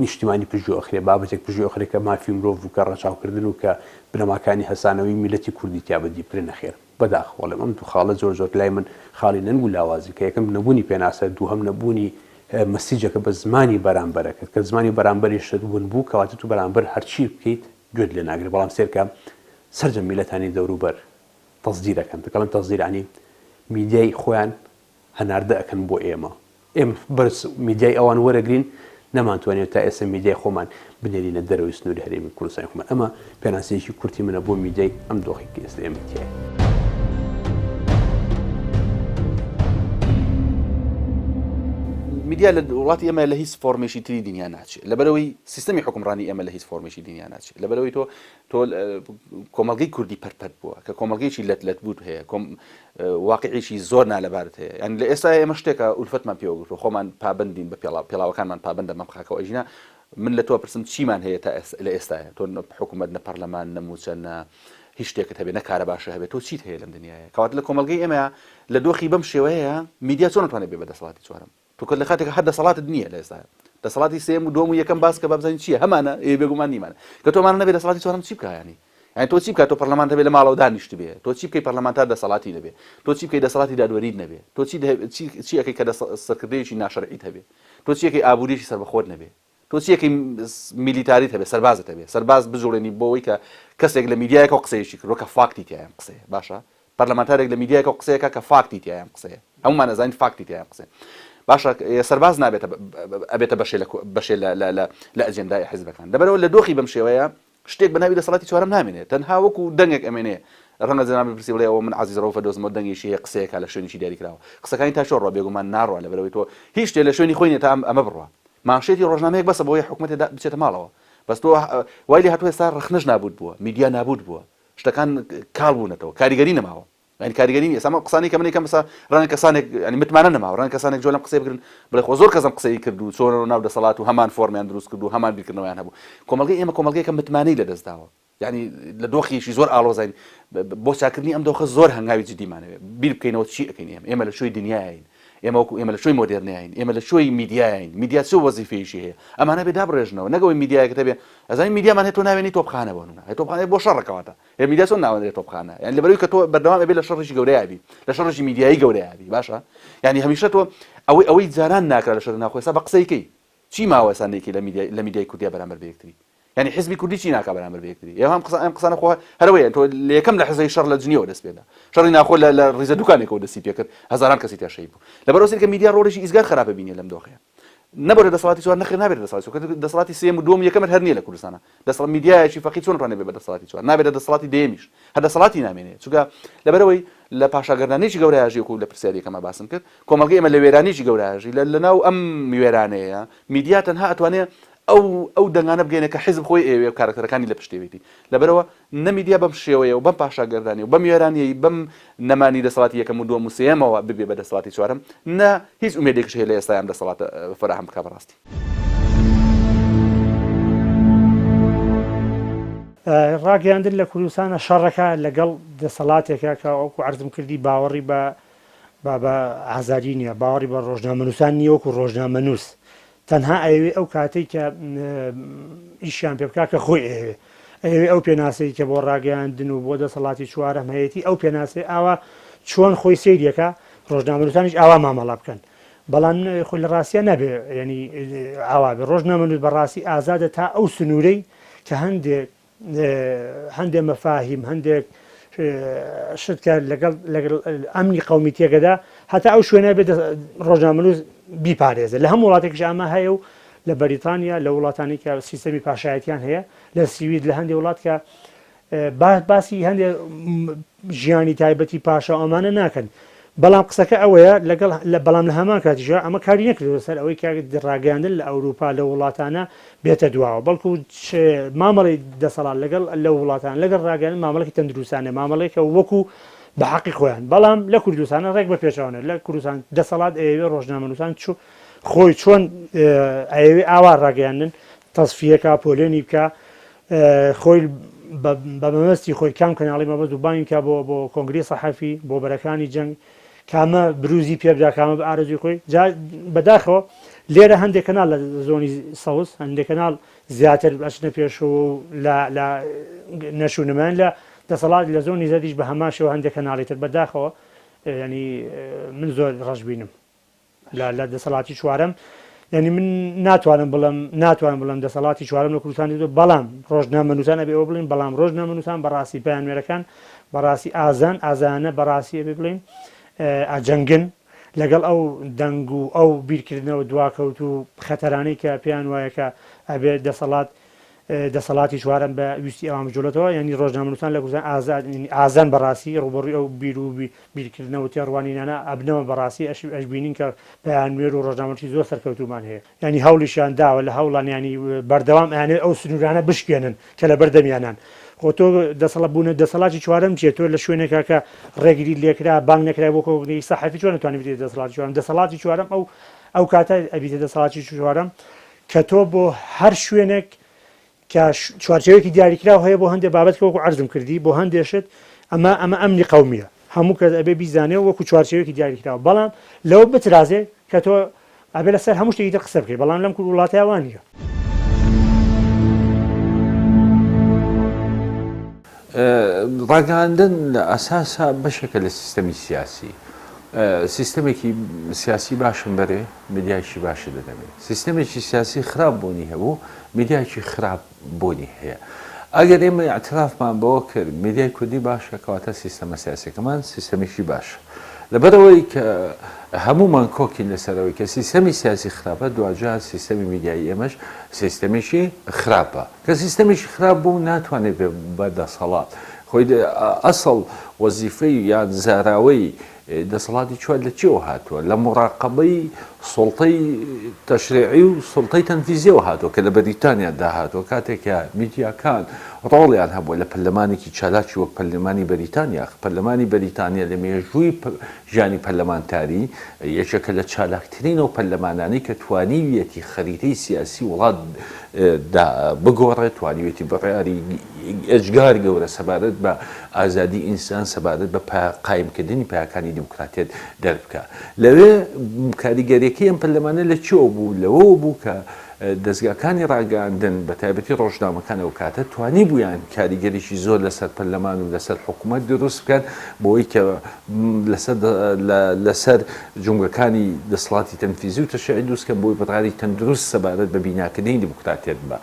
نیشتیمانی پشتگوێ ئەخرێ، بابەتێک پشتگوێ ئەخرێ کە مافی مرۆڤ و کە ڕەچاوکردن و کە بنەماکانی هەسانەوەی میللەتی کوردی تیا بەدی بکرێ، نەخێر. بەداخەوە ئەڵێم ئەم دوو خاڵە زۆر زۆر لای من خاڵی نەنگ و لاوازی کە یەکەم نەبوونی پێناسە، دووهەم نەبوونی مەسیجەکە بە زمانی بەرامبەرەکەت کە زمانی بەرامبەریشت ون بوو کەواتە تو بەرامبەر هەرچی بکەیت گوێت لێ ناگرێ بەڵام سێرکە سەرجەم میللەتانی دەوروبەر تەسدیر ئەکەن دەکەڵێم تەسدیر یانی میدیای خۆیان هەناردە ئەکەن بۆ ئێمە ئێمە بەس میدیای ئەوان وەرەگرین نەمانتوانیوە تا ئێستا میدیای خۆمان بنێرینە دەرەوەی سنووری هەرێمی کوردستانی خۆمان ئەمە پێناسەیەکی کورتی منە بۆ میدیای ئەم دۆخی کە ئێستا ئێمە تیایە. میدیا لە وڵاتی ئێمە لە هیچ فۆرمێکی تری دنیا ناچێت لەبەرەوەی سیستەمی حکومڕانی ئێمە لە هیچ فۆرمێکی دنیا ناچێت لەبەرەوەی تۆ تۆ کۆمەڵگەی کوردی پەرپەرت بووە کە کۆمەڵگەیەکی لەت لەت بووت هەیە کۆم واقعێکی زۆر نالەبارت هەیە یان لە ئێستا ئێمە شتێکە ئولفەتمان پێوە گرتووە خۆمان پابەندین بە پێڵاو پێڵاوەکانمان پابەندە بەم خاکەوە ئەژینا من لە تۆ پرسم چیمان هەیە تا لە ئێستاە تۆ حکوومەت نە پەرلەمان نە موچە نە هیچ شتێکت هەبێ نە کارە باشە هەبێت تۆ چیت هەیە لەم دنیاە کەوات لە کۆمەڵگەی ئێمە لە دۆخی بەم شێوەیە میدیا چۆن توانێت بێ بە دەسەڵاتی چوارم تۆ کە لە کاتێکا هەر دەسەڵاتت نییە لە ئێستا دەسەڵاتی سێیەم و دووەم و یەکەم باس کە با بزانین چییە هەمانە ئێ بێگومان نیمانە کە تۆ ئەمانە نەبێ دەسەڵاتی چوارەم چی بکا یانی یانی تۆ چی بکا تۆ پەرلەمان هەبێ لە ماڵەوە دانیشتبێ تۆ چی بکەی پەرلەمانتار دەسەڵاتی نەبێ تۆ چی بکەی دەسەڵاتی دادوەریت نەبێ تۆ چی چی چی ئەکەی کە سەرکردەیەکی ناشەرعیت هەبێ تۆ چی ئەکەی ئابووریەکی سەربەخۆت نەبێ تۆ چی ئەکەی میلیتاریت هەبێ سەربازت هەبێ سەرباز بجوڵێنی بۆ ئەوەی کە کەسێک لە میدیایەکەوە قسەیەکی کردووە کە فاکتی تیایە ئەم قسەیە باشە پەرلەمانتارێک لە میدیایەکەوە قسەیەکە کە فاکتی تیایە ئەم قسەیە هەموومان ئەزانین فاکتی تیایە ئەم قسەیە باشە سەرباز نابێتە ئەبێتە بەشێ لە بەشێ لە لە لە لە ئەجێندای حیزبەکان لەبەرئەوە لە دۆخی بەم شێوەیە شتێک بە ناوی دەسەڵاتی چوارەم نامێنێ تەنها وەکو دەنگێک ئەمێنێ ڕەنگە جەنابت بپرسی بڵێ ئەوە من عەزیز ڕەوفە دۆزمەوە دەنگێکی هەیە قسەیەکا لە شوێنێکی دیاریکراوە قسەکانی تا کوێ ڕوا بێگومان ناڕوا لەبەرئەوەی تۆ هیچ شتێ لە شوێنی خۆی نیە تا ئەم ئەمە بڕوا مانشێتی ڕۆژنامەیەک بەسە بۆ ئەوەی حکومەتێ بچێتە ماڵەوە بەس تۆ وای لێ هاتووە ئێستا ڕەخنەش نابوت بووە میدیا نابوت بووە شتەکان کاڵ بوونەتەوە کاریگەری نەماوە یانی کاریگەری نیە ئێستا ئەم قسانەی کە من ئەیکەم ئێستا ڕەنگە کەسانێک یانی متمانە نەماوە ڕەنگە کەسانێک جۆ لەم قسەی بگرن بڵێ خۆ زۆر کەس ئەم قسەی کرد و چۆنەوە ناو دەسەڵات و هەمان فۆرمیان دروست کرد و هەمان بیرکردنەوەیان هەبوو کۆمەڵگەی ئێمە کۆمەڵگەیەکە متمانەی لەدەست داوە یانی لە دۆخێکی زۆر ئاڵۆزین بۆ چاکردنی ئەم دۆخە زۆر هەنگاوی جدیمانەوێ بیر بکەینەوە چی ئەکەین ئێمە ئێمە لە کوێی دنیاین ئێمە وەکو ئێمە لە کوێی مۆدێرنەین ئێمە لە کوێی میدیاین میدیا چ وەزیفەیەکی هەیە ئەمانە بێ دابڕێژنەوە نەگەوەی میدیایەکە هەبێ ئەزانی میدیامان هەیە تۆ ناوێنی تۆپخانە بۆ نمونە هەیە تۆپخانە بۆ شەڕەکەواتە ئێ میدیا چۆن ناوەنرێ تۆپخانە یانی لەبەرئەوەی کە تۆ بەردەوام ئەبێ لە شەڕێکی گەورەیا بی لە شەڕێکی میدیایی گەورەیا بی باشە یانی هەمیشە تۆ ئەوەی ئەوەی جاران ناکرا لە شەڕی ناوخۆ ئێستا بە قسەی کەی چی ماوە ئێستا نەیکەی لە میدیای لە میدیای کوردیا بەرامبەر بە یەکتری یانی حزبی کوردی چی ناکا بەرامبەر بە یەکتری ئێ ئەم قسە ئەم قسانە خۆ هەرەوەیە تۆ لە یەکەم لە حزەی شەڕ لە جنیەوە دەست پێدا شەڕی ناوخۆ لە لە ڕیزە دوکانێکەوە دەستی پێکرد هەزاران کەسی تیا شەهید بوو لەبەرئەوە سەیرکە میدیا ڕۆڵێکی ئیزگار خراپە بینیە لەم دۆخەیە نەبۆتە دەسەڵاتی چوار نەخێر نابێتە دەسەڵاتی چوار دەسەڵاتی سێیەم و دووەم و یەکەمت هەر نییە لە کوردستانا دەسەڵات میدیایەکی فەقیر چۆن ڕانێ بێ بە دەسەڵاتی چوار نابێتە دەسەڵاتی دەیەمیش هەر دەسەڵاتی نامێنێ چونکە لەبەرئەوەی لە پاشاگەردانێکی گەورەیا ژی وەکو لە پرسیاری یەکەما باسم کرد کۆمەڵگەی ئێمە لە وێرانیەکی گەورەیا ژی لە لەناو ئەم وێرانەیە میدیا تەنها ئەتوانێ ئەو ئەو دەنگانە بگەینێ کە حیزب خۆی ئەیەوێ و کارەکتەرەکانی لە پشتێویتی لەبەرئەوە نە میدیا بەم شێوەیە و بەم پاشاگەردانی و بەم وێرانیەی بەم نەمانی دەسەڵاتی یەکەم و دووەم و سێیەمەوە ببێ بە دەسەڵاتی چوارەم، نە هیچ ئومێدێکیش هەیە لە ئێستای ئەم دەسەڵاتە فەراهەم بکا بەڕاستی. ڕاگەیاندن لە کوردستانە شەڕەکە لەگەڵ دەسەڵاتێکە کە وەکو عەرزم کردی باوەڕی بە بە ئازادی نییە، باوەڕی بە ڕۆژنامەنووسان نییە وەکو ڕۆژنامەنووس تەنها ئەیەوێ ئەو کاتەی کە ئیشیان پێ بکا کە خۆی ئەیەوێ ئەیەوێ ئەو پێناسەی کە بۆ ڕاگەیاندن و بۆ دەسەڵاتی چوارەم هەیەتی ئەو پێناسەی ئاوا چۆن خۆی سەیریەکا ڕۆژنامەنووسانیش ئاوا مامەڵە بکەن بەڵام خۆی لە ڕاستیا نابێ یعنی ئاوا بێ ڕۆژنامەنووس بەڕاستی ئازادە تا ئەو سنوورەی کە هەندێک هەندێک مەفاهیم هەندێک شت کە لەگەڵ لەگەڵ ئەمنی قەومی تێگەدا هەتا ئەو شوێنە بێت ڕۆژنامەنووس بیپارێزێ لە هەموو وڵاتێکیش ئەمە هەیە و لە بەریتانیا لە وڵاتانی کە سیستەمی پاشایەتیان هەیە لە سوید لە هەندێک وڵات کە باسی هەندێک ژیانی تایبەتی پاشا و ئەمانە ناکەن بەڵام قسەکە ئەوەیە لەگەڵ لە بەڵام لە هەمان کاتیشا ئەمە کاری نەکردووە سەر ئەوەی کە ڕاگەیاندن لە ئەوروپا لەو وڵاتانە بێتە دواوە بەڵکو مامەڵەی دەسەڵات لەگەڵ لەو وڵاتان لەگەڵ ڕاگەیاندن مامەڵێکی تەندروستانە مامەڵێکە وەکو بە حەقی خۆیان بەڵام لە کوردستانە ڕێک بە پێچەوانە لە کوردستان دەسەڵات ئەیەوێ ڕۆژنامەنووسان چۆ خۆی چۆن ئەیەوێ ئاوا ڕاگەیاندن تەسفیەکە پۆلێنی بکە خۆی بە مەبەستی خۆی کام کەناڵی مەبەست و بانگی کا بۆ بۆ کۆنگری سەحەفی بۆ بەرەکانی جەنگ. کامە بروزی پێ بدا کامە بە ئارەزوی خۆی جا بەداخەوە لێرە هەندێک کەناڵ لە زۆنی سەوز هەندێک کەناڵ زیاتر ئەچنە پێشەوە و لە لە نەشونمان لە دەسەڵات لە زۆنی زەردیش بە هەمان شێوە هەندێک کەناڵی تر بەداخەوە ینی من زۆر ڕەشبینم لە لە دەسەڵاتی چوارەم یعنی من ناتوانم بڵم ناتوانم بڵم دەسەڵاتی چوارەم لە کوردستان دیتوە بەڵام ڕۆژنامەنووسان ئەبێ ئەوە بڵین بەڵام ڕۆژنامەنووسان بەڕاستی پەیامنێرەکان بەڕاستی ئازان ئازانە بەڕاستی ئەبێ بڵین ئەجەنگن لەگەڵ ئەو دەنگ و ئەو بیرکردنەوە دواکەوت و خەتەرانەی کە پێیان وایە کە ئەبێ دەسەڵات دەسەڵاتی چوارەم بە ویستی ئەوان بجوڵێتەوە، یانی ڕۆژنامەنووسان لە کوردستان ئازاد ئازان بەڕاستی ڕووبەڕووی ئەو بیر و بیرکردنەوە و تێڕوانینانە ئەبنەوە بەڕاستی ئەش ئەشبینین کە پەیامنوێر و ڕۆژنامەنووسی زۆر سەرکەوتوومان هەیە یانی هەوڵیشیان داوە لە هەوڵان یانی بەردەوام ئەیانەوێت ئەو سنوورانە بشکێنن کە لە بەردەمیانان خۆ تۆ دەسەڵات بوونە دەسەڵاتی چوارەم چیە تۆ لە شوێنێکا کە ڕێگریت لێکرا بانگ نەکرای بۆ کۆبوونەوەی سەحەفی چۆن ئەتوانی بتێتە دەسەڵاتی چوارەم دەسەڵاتی چوارەم ئەو ئەو کاتە ئەبیتە دەسەڵاتی چوارەم کە تۆ بۆ هەر شوێنێک کە چوارچێوەیەکی دیاریکراو هەیە بۆ هەندێک بابەت کە وەکو عەرزم کردی بۆ هەندێک شت ئەمە ئەمە ئەمنی قەومیە هەموو کەس ئەبێ بیزانێ وەکو چوارچێوەیەکی دیاریکراو بەڵام لەوە بترازێ کە تۆ ئەبێ لەسەر هەموو شتێکی تر قسە بکەی بەڵام لەم وڵاتەیا وا نییە. ڕاگەیاندن لە ئەساسا بەشێکە لە سیستەمی سیاسی. سیستەمێکی سیاسی باشم بەرێ میدیایەکی باشت دەدەمێ. سیستەمێکی سیاسی خراپ بوونی هەبوو میدیایەکی خراپ بوونی هەیە. ئەگەر ئێمە ئیعترافمان بەوە کرد میدیای کوردی باشە کەواتە سیستەمە سیاسیەکەمان سیستەمێکی باشە. لەبەرئەوەی کە هەموومان کۆکین لەسەر ئەوەی کە سیستەمی سیاسی خراپە دواجار سیستەمی میدیایی ئێمەش سیستەمێکی خراپە. کە سیستەمێکی خراپ بوو ناتوانێت بێ بە دەسەڵات. خۆی ئەسڵ وەزیفەی یان زاراوەی دەسەڵاتی چوار لە چیەوە هاتووە؟ لە موڕاقەبەی سوڵتەی تەشریعی و سوڵتەی تەنفیزیەوە هاتووە کە لە بەریتانیا دا هاتووە کاتێک کە میدیاکان ڕۆڵیان هەبووە لە پەرلەمانێکی چالاکی وەک پەرلەمانی بەریتانیا پەرلەمانی بەریتانیا لە مێژووی ژیانی پەرلەمانتاری یەکێکە لە چالاکترین ئەو پەرلەمانانەی کە توانیویەتی خەریتەی سیاسی وڵات دا بگۆڕێت، توانیویەتی بڕیاری ئێجگار گەورە سەبارەت بە ئازادی ئینسان، سەبارەت بە قایمکردنی پایەکانی دیموکراتیەت دەربکا. لەوێ کاریگەریەکەی ئەم پەرلەمانە لە چیەوە بوو؟ لەوەوە بوو کە دەزگاکانی ڕاگەیاندن بە تایبەتی ڕۆژنامەکان ئەو کاتە توانیبوویان کاریگەریی زۆر لەسەر پەرلەمان و لەسەر حکوومەت دروست بکەن بۆی کە لەسەر لەسەر جومگەکانی دەسەڵاتی تەنفیزی و تەشریعی دروست کەن بۆی بڕیاری تەندروست سەبارەت بە بیناکردنی دیموکراتیەت بە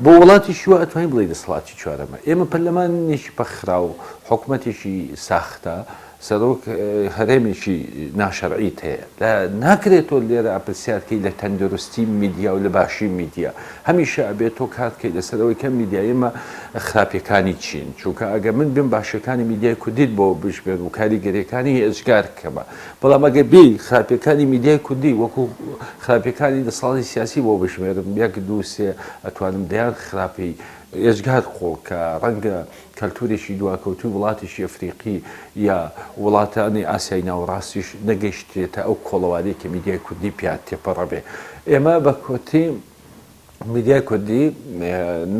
بۆ وڵاتیشی وا ئەتوانی بڵێی دەسەڵاتی چوارەمە ئێمە پەرلەمانێکی پەکخراو حکومەتێکی ساختە سەرۆک هەرێمێکی ناشەرعیت هەیە لە ناکرێت تۆ لێرە پرسیار کەی لە تەندروستی میدیا و لە باشی میدیا هەمیشە ئەبێت تۆ کار بکەی لەسەر ئەوەی کە میدیای ئێمە خراپیەکانی چین چونکە ئەگەر من بێم باشیەکانی میدیای کوردیت بۆ بژمێرم و کاریگەریەکانی ئێجگار کەمە بەڵام ئەگەر بێی خراپیەکانی میدیای کوردی وەکو خراپیەکانی دەسەڵاتی سیاسی بۆ بژمێرم یەک دوو سێ ئەتوانم دەیان خراپی ئێجگار قوڵ کە ڕەنگە کەلتورێکی دواکەوتووی وڵاتێکی ئەفریقی یا وڵاتانی ئاسیای ناوەڕاستیش نەگەیشتێتە ئەو کۆڵەواریەی کە میدیای کوردی پیا تێپەڕەبێ. ئێمە بە کورتی میدیای کوردی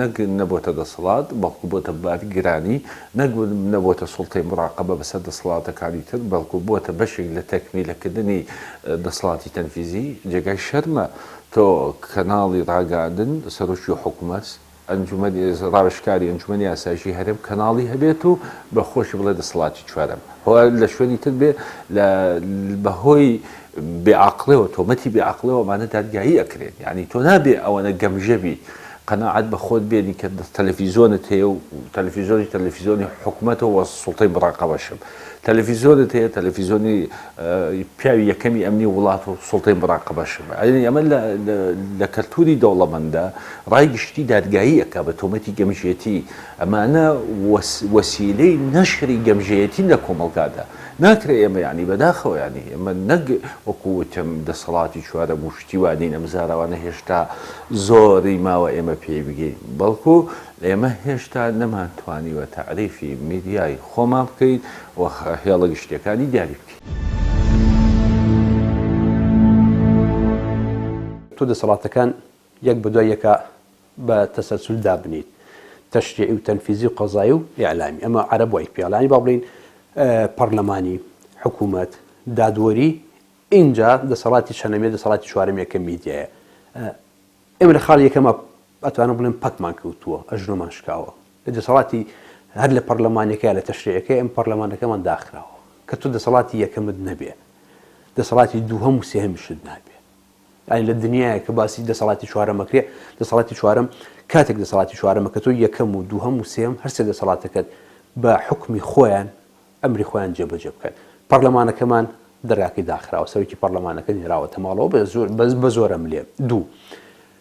نەک نەبۆتە دەسەڵات، بەڵکو بۆتە بارگرانی، نەک نەبۆتە سوڵتەی موراقەبە بەسەر دەسەڵاتەکانی تر، بەڵکو بۆتە بەشێک لە تەکمیلەکردنی دەسەڵاتی تەنفیزی. جێگای شەرمە تۆ کەناڵی ڕاگەیاندن سەرۆکی حکومەت، ئەنجومەنی ڕاوێژکاری ئەنجومەنی ئاسایشی هەرێم کەناڵی هەبێت و بە خۆشی بڵێ دەسەڵاتی چوارەم هۆ لە شوێنی تر بێ لە بەهۆی بێ عەقڵیەوە تۆمەتی بێ عەقڵیەوە ئەمانە دادگایی ئەکرێن یعنی تۆ نابێ ئەوەنە گەمژە بیت قەناعەت بە خۆت بێنی کە تەلەفیزۆنت هەیە و تەلەفیزۆنی تەلەفیزۆنی حکومەتەوە سوڵتەی مڕاقەبەشم تەلەفیزۆنت هەیە تەلەفیزۆنی پیاوی یەکەمی ئەمنی وڵات و سوڵتەی مڕاقەبەشم یعنی ئەمە لە کەلتوری دەوڵەمەندە ڕای گشتی دادگایی ئەکا بە تۆمەتی گەمژێتی، ئەمانە وەسیلەی نەشری گەمژەیەتین لە کۆمەڵگادا، ناکرێ ئێمە یانی بەداخەوە یانی ئێمە نەک وەکو وتم دەسەڵاتی چوارەم و شتی وا نین ئەم زاراوانە هێشتا زۆری ماوە ئێمە پێی بگەین بەڵکو ئێمە هێشتا نەمانتوانیوە تەعریفی میدیای خۆمان بکەین و هێڵە گشتیەکانی دیاری بکەین. تۆ دەسەڵاتەکان یەک بە دوای یەکا بە تەسەلسول دابنێیت، تەشریعی و تەنفیزی و قەزایی و ئیعلامی، ئەمە عەرەب وای پێ ئەڵێ، یانی با بڵێین پەڕلەمانی، حکوومەت. دادوەری، ئینجا دەسەڵاتی چەنەمیە دەسەڵاتی چوارەمیە کە میدیایە. ئێمە لە خاڵی یەکەما ئەتوانم بڵێم پەکمان کەوتووە، ئەژنۆمان شکاوە. لە دەسەڵاتی هەر لە پەڕلەمانەکە یا لە تەشریعەکە ئێمە پەڕلەمانەکەمان داخراوە. کە تۆ دەسەڵاتی یەکەمت نەبێ، دەسەڵاتی دووهەم و سێهەمیشت نابێ. یانی لە دنیایەک کە باسی دەسەڵاتی چوارەم ئەکرێ، دەسەڵاتی چوارەم کاتێک دەسەڵاتی چوارەمە کە تۆ یەکەم و دووهەم و سێیەم هەر سێ دەسەڵاتەکەت بە حوکمی خۆیان ئەمری خۆیان جێبەجێ بکەن. پەڕلەمانەکەمان دەرگاکەی داخراوە، سەرۆکی پەڕلەمانەکە نێراوەتە ماڵەوە بە زۆرەملێ. دوو،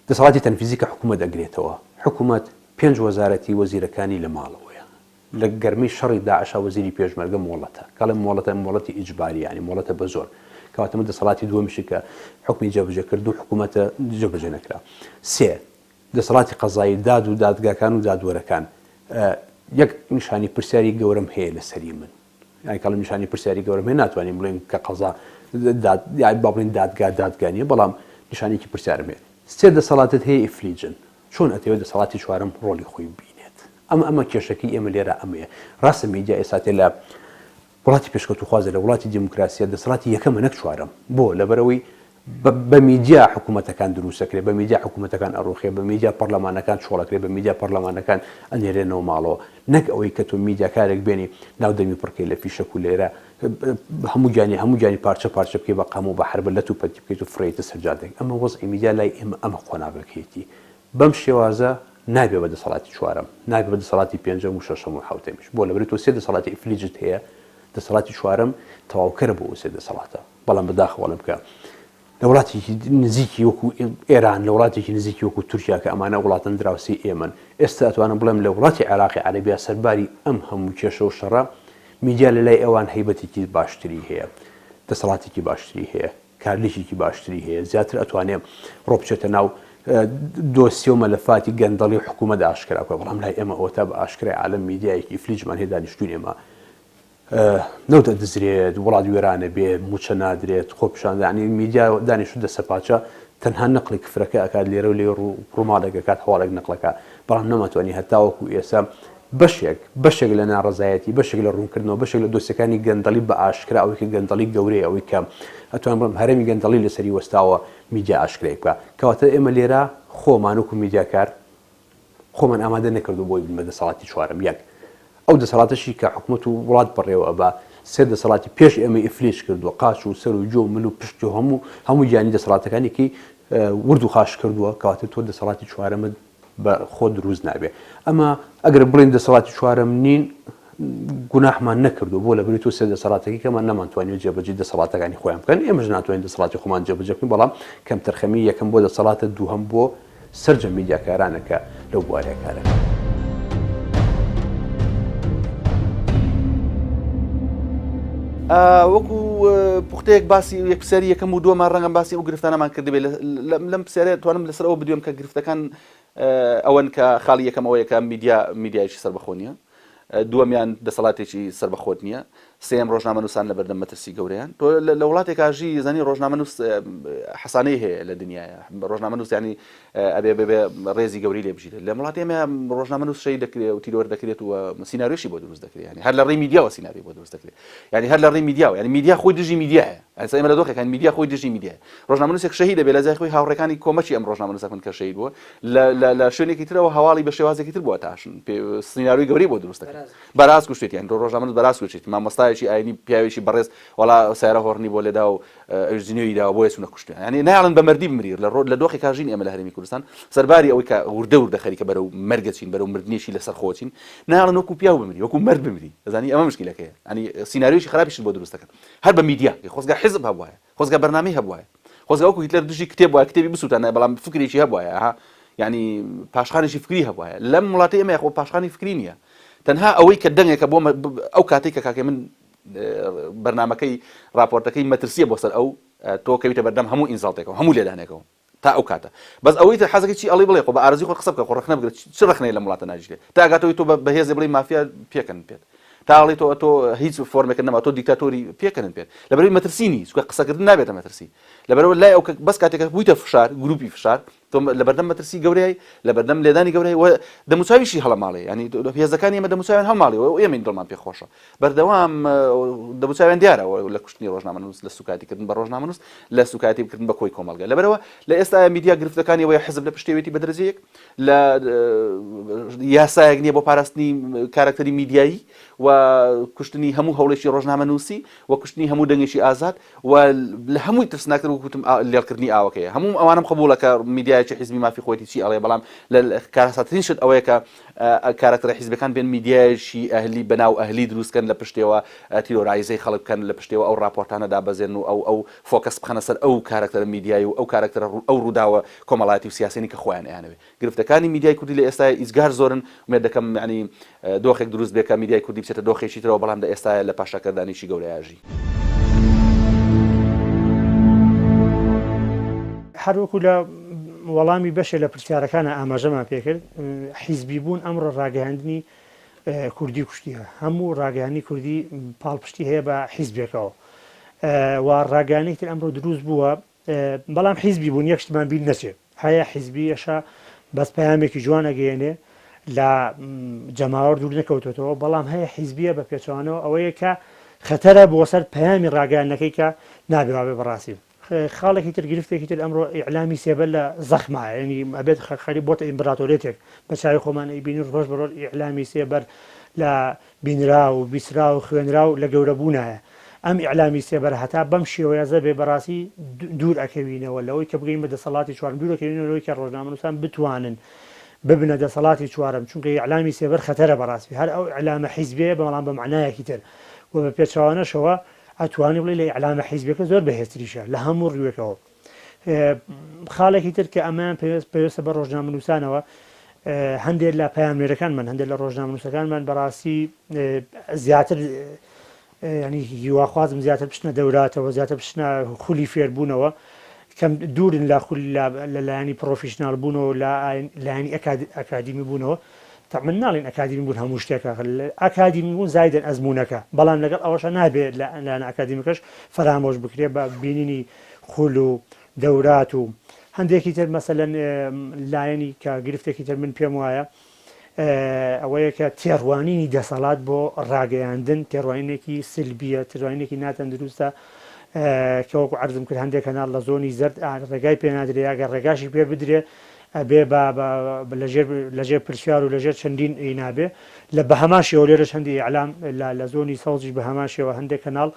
دەسەڵاتی تەنفیزی کە حکوومەت ئەگرێتەوە. حکوومەت پێنج وەزارەتی وەزیرەکانی لە ماڵەوەیە. لە گەرمەی شەڕی داعشا وەزیری پێشمەرگە مۆڵەتە. کە ئەڵێم مۆڵەتە، مۆڵەتی ئیجباریە، یانی مۆڵەتە بە زۆر. کەواتە ئەمە دەسەڵاتی دووەمیشە کە حوکمی جێبەجێکردن و حکوومەتە جێبەجێ نەکرا. سێ، دەسەڵاتی قەزایی، داد و دادگاکان و دادوەرەکان. یەک نیشانی پرسیاری گەورەم هەیە لەسەری من. یانی کە ئەڵێم نیشانی پرسیاری گەورەم هەیە ناتوانین بڵێین کە قەزا داد یانی با بڵێین دادگا دادگا نییە بەڵام نیشانێکی پرسیارم هەیە. سێ دەسەڵاتت هەیە ئیفلیجن. چۆن ئەتەوێت دەسەڵاتی چوارەم ڕۆڵی خۆی ببینێت؟ ئەمە ئەمە کێشەکەی ئێمە لێرە ئەمەیە. ڕاستە میدیا ئێساتێ لە وڵاتی پێشکەوتووخوازە، لە وڵاتی دیموکراسیە دەسەڵاتی یەکەمە نەک چوارەم. بۆ؟ لەبەرئەوەی بە میدیا حکوومەتەکان دروست ئەکرێ، بە میدیا حکوومەتەکان ئەڕووخێ، بە میدیا پەڕلەمانەکان چۆڵ ئەکرێ، بە میدیا پەڕلەمانەکان ئەنێرێنەوە ماڵەوە. نەک ئەوەی کە تۆ میدیاکارێک بێنی ناو دەمی پڕکەی لە فیشەک و لێرە هەموو گیانی هەموو گیانی پارچە پارچە بکەی بە قەم و بە حەربە لەت و پەتی بکەیت و فڕێیتە سەر جادەیەک. ئەمە وەزعی میدیا لای ئێمە ئەمە قۆناغەکەیەتی. بەم شێوازە نابێ بە دەسەڵاتی چوارەم، نابێ بە دەسەڵاتی پێنجەم و شەشەم و حەوتەمیش. بۆ؟ لەبەرئەوەی تۆ سێ دەسەڵاتی ئیفلیجت هەیە، دەسەڵاتی چوارەم تەواوکەرە بۆ ئەو سێ دەسەڵاتە. بەڵام بەداخەوە ئەڵێم کە لە وڵاتێکی نزیکی وەکو ئێران، لە وڵاتێکی نزیکی وەکو تورکیا کە ئەمانە وڵاتن دراوسێی ئێمەن، ئێستا ئەتوانم بڵێم لە وڵاتی عێراقی عەرەبیا سەرباری ئەم هەموو کێشە و شەڕە، میدیا لە لای ئەوان هەیبەتێکی باشتری هەیە، دەسەڵاتێکی باشتری هەیە، کارلێکێکی باشتری هەیە، زیاتر ئەتوانێ ڕۆ بچێتە ناو دۆسیە و مەلەفاتی گەندەڵی و حکوومەت ئاشکرا بکا، بەڵام لای ئێمە ئەوەتا بە ئاشکرای عالەم میدیایەکی ئیفلیجمان هەیە دانیشتووین ئێمە نەوت ئەدزرێت، وڵات وێران ئەبێ، مووچە نادرێت، خۆپیشاندان، یانی میدیا دانیشتوو دەسەپاچە تەنها نەقڵی کفرەکە ئەکات لێرە و لەوێ ڕوو ڕووماڵێک ئەکات هەواڵێک نەقڵ ئەکات، بەڵام نەمانتوانی هەتاوەکو ئێستا بەشێک بەشێک لە ناڕەزایەتی، بەشێک لە ڕوونکردنەوە، بەشێک لە دۆسیەکانی گەندەڵی بە ئاشکرا ئەوەی کە گەندەڵی گەورەیە، ئەوەی کە ئەتوانم بڵێم هەرەمی گەندەڵی لەسەری وەستاوە میدیا ئاشکرای بکا. کەواتە ئێمە لێرە خۆمان وەکو میدیاکار خۆمان ئامادە نەکردووە بۆی ببین بە دەسەڵاتی چوارەم. یەک، ئەو دەسەڵاتەشی کە حکومەت و وڵات بەڕێوە ئەبا، سێ دەسەڵاتی پێش ئێمەی ئیفلیج کردووە، قاچ و سەر و گوێ و مل و پشت و هەموو هەموو گیانی دەسەڵاتەکانی کەی ورد و خاش کردووە، کەواتە تۆ دەسەڵاتی چوارەمت بە خۆت دروست نابێ. ئەمە ئەگەر بڵێین دەسەڵاتی چوارەم نین، گوناحمان نەکردووە، بۆ لەبری تۆ سێ دەسەڵاتەکەی کەمان نەمانتوانیوە جێبەجێی دەسەڵاتەکانی خۆیان بکەن، ئێمەش ناتوانین دەسەڵاتی خۆمان جێبەجێ بکەین، بەڵام کەمتەرخەمی یەکەم بۆ دەسەڵاتە، دووهەم بۆ سەرجەم میدیاکارانە کە لەو بوارەیا کارەکەن. وەکو پوختەیەک باسی یەک پرسیاری یەکەم و دووەمان ڕەنگە باسی ئەو گرفتانەمان کردبێ لەم پرسیارە توانم لەسەر ئەوە بدوێم کە گرفتەکان ئەوەن کە خاڵی یەکەم ئەوەیە کە میدیا میدیایەکی سەربەخۆ نییە دووەمیان دەسەڵاتێکی سەربەخۆت نییە، سێیەم ڕۆژنامەنووسان لەبەردەم مەترسی گەورەیان. تۆ لە وڵاتێکا ژی زانی ڕۆژنامەنووس حەسانەی هەیە لە دنیایا، ڕۆژنامەنووس یانی ئەبێ بێ ڕێزی گەورەی لێ بگیرێت. لە وڵاتی ئێمە ڕۆژنامەنووس شەهید دەکرێ و تیرۆر دەکرێت و سیناریۆشی بۆ دروست دەکرێت، یانی هەر لە ڕێی میدیاوە سیناریۆی بۆ دروست دەکرێت، یانی هەر لە ڕێی میدیاوە، یانی میدیا خۆی دژی میدیایە. ئێستا ئێمە لە دۆخێکاین میدیا خۆی دژی میدیایە. ڕۆژنامەنووسێک شەهید دەبێت لە جای خۆی هاوڕێکانی کۆمەکی ئەم ڕۆژنامەنووسە بکەن کە شەهید بووە لە لە لە شوێنێکی ترەوە هەواڵی بە شێوازێکی تر بۆ ئەتاشن پێ سیناریۆی گەورەی بۆ دروست دەکەن بەراز کوشتێتی یانی ڕۆژنامەنووس بەراز کوشتێتی مامۆستایەکی ئاینی پیاوێکی بەڕێز وەڵا سەیارە هۆڕنی بۆ لێدا و ئەویش جنێوی داوە بۆیە چوونە کوشتیان یانی نایەڵن بە مەردی بمری لە ڕۆ لە دۆخێکا ژین ئێمە لە هەرێمی کوردستان سەرباری ئەوەی کە وردە وردە خەریکە بەرەو مەرگە چین بەرەو مردنێکی لەسەر خۆ چین نایەڵن وەکو پیاو بمری وەکو مەرد بمری ئەزانی ئەمە مشکیلەکەیە یانی سیناریۆیەکی خراپیشت بۆ دروست دەکەن هەر بە میدیا خۆزگە حیزب هەبوایە خۆزگە بەرنامەی هەبوایە خۆزگە وەکو هیتلەر دژی کتێب وایە کتێبی بسووتانایە بەڵام فکرێکی هەبوایە ئەها یعنی پاشخانێکی فکری هەبوایە لەم وڵاتی ئێمە خۆ پاشخانی فکری نییە تەنها ئەوەی کە دەنگێکە بۆ ئەو کاتێک کە کاکەی من بەرنمەکەی راپۆرتەکەی مەترسیە بۆ سەر ئەو تۆ کەویتە بەردەم هەموو insult ێکەوە هەموو لێدانێکەوە تا ئەو کاتە بەس ئەوەی تر حەزەکەی چی ئەڵێی بڵێ خۆ بە ئارەزوی خۆت قسە بکە خۆ ڕەخنە بگرە چ ڕەخنەیە لەم وڵاتە ناگیرێ تا ئەگاتەوەی تۆ بە هێزێ بڵێی مافیا پێکەنن پێت تا ئەڵێی تۆ تۆ هیچ فۆرمێکت نەما تۆ دیکتاتۆری پێکەنن پێت لەبەرەوەی مەترسی نی چونکە قسەکردن نابێتە مەترسی لەبەرەوە لای ئەو بەس کاتێک بوویتە فشار گروپی فشار. تۆ لەبەردەم مەترسی گەورەی، لەبەردەم لێدانی گەورەی و دەموچاویشی هەڵەماڵێ، یانی هێزەکانی ئێمە دەموچاویان هەڵماڵی و ئێمەین دڵمان پێ خۆشە. بەردەوام دەموچاویان دیارە لە کوشتنی ڕۆژنامەنووس، لە سوکایەتیکردن بە ڕۆژنامەنووس، لە سوکایەتی بکردن بە کۆی کۆمەڵگە. لەبەرئەوە لە ئێستایا میدیا گرفتەکانی ئەوەیە حزب لە پشتێویەتی بە دەرەجە یەک، لە یاسایەک نییە بۆ پاراستنی کارەکتەری میدیایی و کوشتنی هەموو هەوڵێکی ڕۆژنامەنووسی و کوشتنی هەموو دەنگێکی ئازاد و لە هەمووی ترسناکتر وەک وتم لێڵکردنی ئاوەکەیە. هەموو ئەوانەم قبوڵە کە میدیایەکی حیزبی مافی خۆیەتی چی ئەڵێ، بەڵام لە کارەساتترین شت ئەوەیە کە کارەکتەرە حیزبیەکان بێن میدیایەکی ئەهلی بەناو ئەهلی دروست کەن لە پشتێوە تیرۆرایزەی خەڵک بکەن لە پشتێوە ئەو ڕاپۆرتانە دابەزێنن و ئەو ئەو focus بخەنە سەر ئەو کارەکتەرە میدیایی و ئەو کارەکتەرە ئەو ڕووداوە کۆمەڵایەتی و سیاسیانەی کە خۆیان ئەیانەوێ. گرفتەکانی میدیای کوردی لە ئێستایا ئیجگار زۆرن، ئومێد دەکەم یانی دۆخێک دروست بێ کە میدیای کوردی بچێتە دۆخێکی ترەوە، بەڵام لە ئێستایا لە پاشاکردانێکی گەورەیا ژی. هەر وەکو لە وەڵامی بەشێ لە پرسیارەکانا ئاماژەمان پێکرد، حیزبی بوون ئەمڕۆ ڕاگەیاندنی کوردی کوشتیە. هەموو ڕاگەیاندنی کوردی پاڵپشتی هەیە بە حیزبێکەوە و ڕاگەیاندنێکی تر ئەمڕۆ دروست بووە بەڵام حیزبی بوون یەک شتمان بیر نەچێ هەیە حیزبیەشە بەس پەیامێکی جوان ئەگەیەنێ لە جەماوەر دوور نەکەوتۆتەوە بەڵام هەیە حیزبیە بە پێچەوانەوە ئەوەیە کە خەتەرە بۆ سەر پەیامی ڕاگەیاندنەکەی کە نابێ وابێ بەڕاستی خاڵێکی تر گرفتێکی تر ئەمڕۆ ئیعلامی سێبەر لە زەخمایە یعنی ئەبێت خەری بۆتە ئیمبراتۆرێتێک بە چاوی خۆمان ئەیبینین ڕۆژ بە ڕۆژ ئیعلامی سێبەر لە بینراو و بیستراو و خوێنراو لە گەورە بوونایە. ئەم ئیعلامی سێبەرە هەتا بەم شێوەیەزە بێ بەڕاستی دوور ئەکەوینەوە لەوەی کە بگەین بە دەسەڵاتی چوارەم، دوور ئەکەوینەوە لەوەی کە ڕۆژنامەنووسان بتوانن ببنە دەسەڵاتی چوارەم، چونکە ئیعلامی سێبەر خەتەرە بەڕاستی هەر ئەو ئیعلامە حیزبیەیە بەڵام بە مەعنایەکی تر و بە پێچەوانەشەوە ئەتوانی بڵێی لە ئیعلامە حیزبیەکە زۆر بەهێزتریشە لە هەموو ڕووێکەوە. خاڵێکی تر کە ئەمەیان پەیوەستە بە ڕۆژنامەنووسانەوە، هەندێک لە پەیامنێرەکانمان، هەندێک لە ڕۆژنامەنووسەکانمان بەڕاستی زیاتر ینی هیواخوازم زیاتر بچنە دەوراتەوە، زیاتر بچنە خولی فێربوونەوە، کەم دوورن لە خول لە لایەنی پرۆفیشنال بوونەوە لە لایەنی ئەکادیمی بوونەوە. تەبعەن ناڵێن ئەکادیمی بوون هەموو شتێکە، ئەکادیمی بوون زایدن ئەزموونەکە، بەڵام لەگەڵ ئەوەشا نابێت لایەنە ئەکادیمیەکەش فەرامۆش بکرێت بە بینینی خول و دەورات و هەندێکی تر مەسەلەن لایەنی کە گرفتێکی تر من پێم وایە ئەوەیە کە تێڕوانینی دەسەڵات بۆ ڕاگەیاندن تێڕوانینێکی سلبیە تێڕوانینێکی ناتەندروستە کە وەکو عەرزم کرد هەندێک کەناڵ لە زۆنی زەرد ڕێگای پێ نادرێ ئەگەر ڕێگاشی پێ بدرێ ئەبێ بە لەژێر پرسیار و لەژێر چەندین ئی نابێ لە بەهەمان شێوە لێرەش هەندی ئیعلام لە زۆنی سەوزیش بە هەمان شێوە هەندێک کەناڵ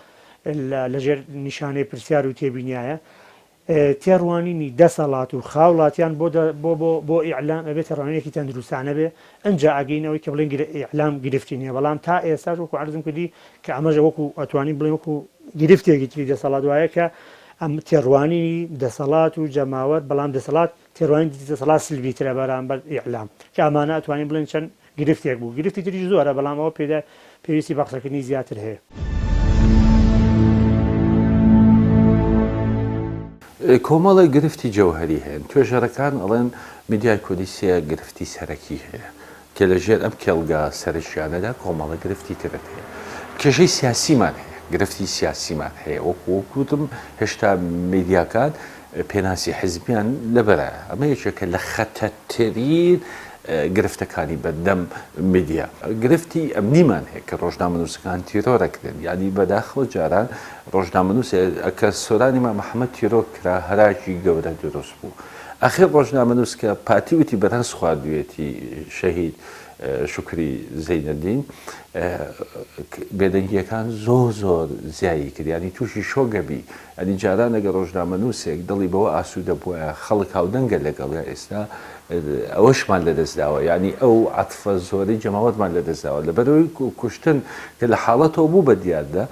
لەژێر نیشانەی پرسیار و تێبینیایە. تێڕوانینی دەسەڵات و خاوڵاتیان بۆ بۆ بۆ بۆ ئیعلام ئەبێ تێڕوانینێکی تەندروستانە بێ ئنجا ئەگەینە ئەوەی کە بڵێین ئیعلام گرفتی نیە بەڵام تا ئێستاش وەکو عەرزم کردی کە ئەمەش وەکو ئەتوانین بڵێین وەکو گرفتێکی تری دەسەڵات وایە کە ئەم تێڕوانینی دەسەڵات و جەماوەر بەڵام دەسەڵات تێڕوانینی دەسەڵات سلبیترە بەرامبەر ئیعلام کە ئەمانە ئەتوانین بڵێین چەند گرفتێک بوو، گرفتی تریش زۆرە، بەڵام ئەوە پێدا پێویستی بە قسەکردنی زیاتر هەیە. کۆمەڵێک گرفتی جەوهەری هەن، توێژەرەکان ئەڵێن میدیای کوردی سێ گرفتی سەرەکی هەیە کە لە ژێر ئەم کێڵگە سەرەکیانەدا کۆمەڵە گرفتی ترت هەیە. کێشەی سیاسیمان هەیە، گرفتی سیاسیمان هەیە، وەکو وتم هێشتا میدیاکان پێناسی حزبیان لەبەرە، ئەمە یەکێکە لە خەتەرترین گرفتەکانی بەردەم میدیا. گرفتی ئەمنیمان هەیە کە ڕۆژنامەنووسەکان تیرۆر ئەکرێن، یانی بەداخەوە جاران ڕۆژنامەنووسێ کە سۆرانی مام محەمەد تیرۆر کرا هەراکی گەورە دروست بوو. ئەخیر ڕۆژنامەنووس کە پارتی وتی بەرهەست خواردوویەتی شەهید شوکری زەینەدین بێدەنگییەکان زۆر زۆر زیایی کرد، یانی تووشی شۆک ئەبی یانی جاران ئەگەر ڕۆژنامەنووسێک دڵی بەوە ئاسوودە بوایە خەڵک هاودەنگە لەگەڵیا ئێستا ئەوەشمان لەدەست داوە یانی ئەو عەتفە زۆرەی جەماوەرمان لەدەست داوە لەبەرئەوەی کوشتن کە لە حاڵەتەوە بوو بە دیاردە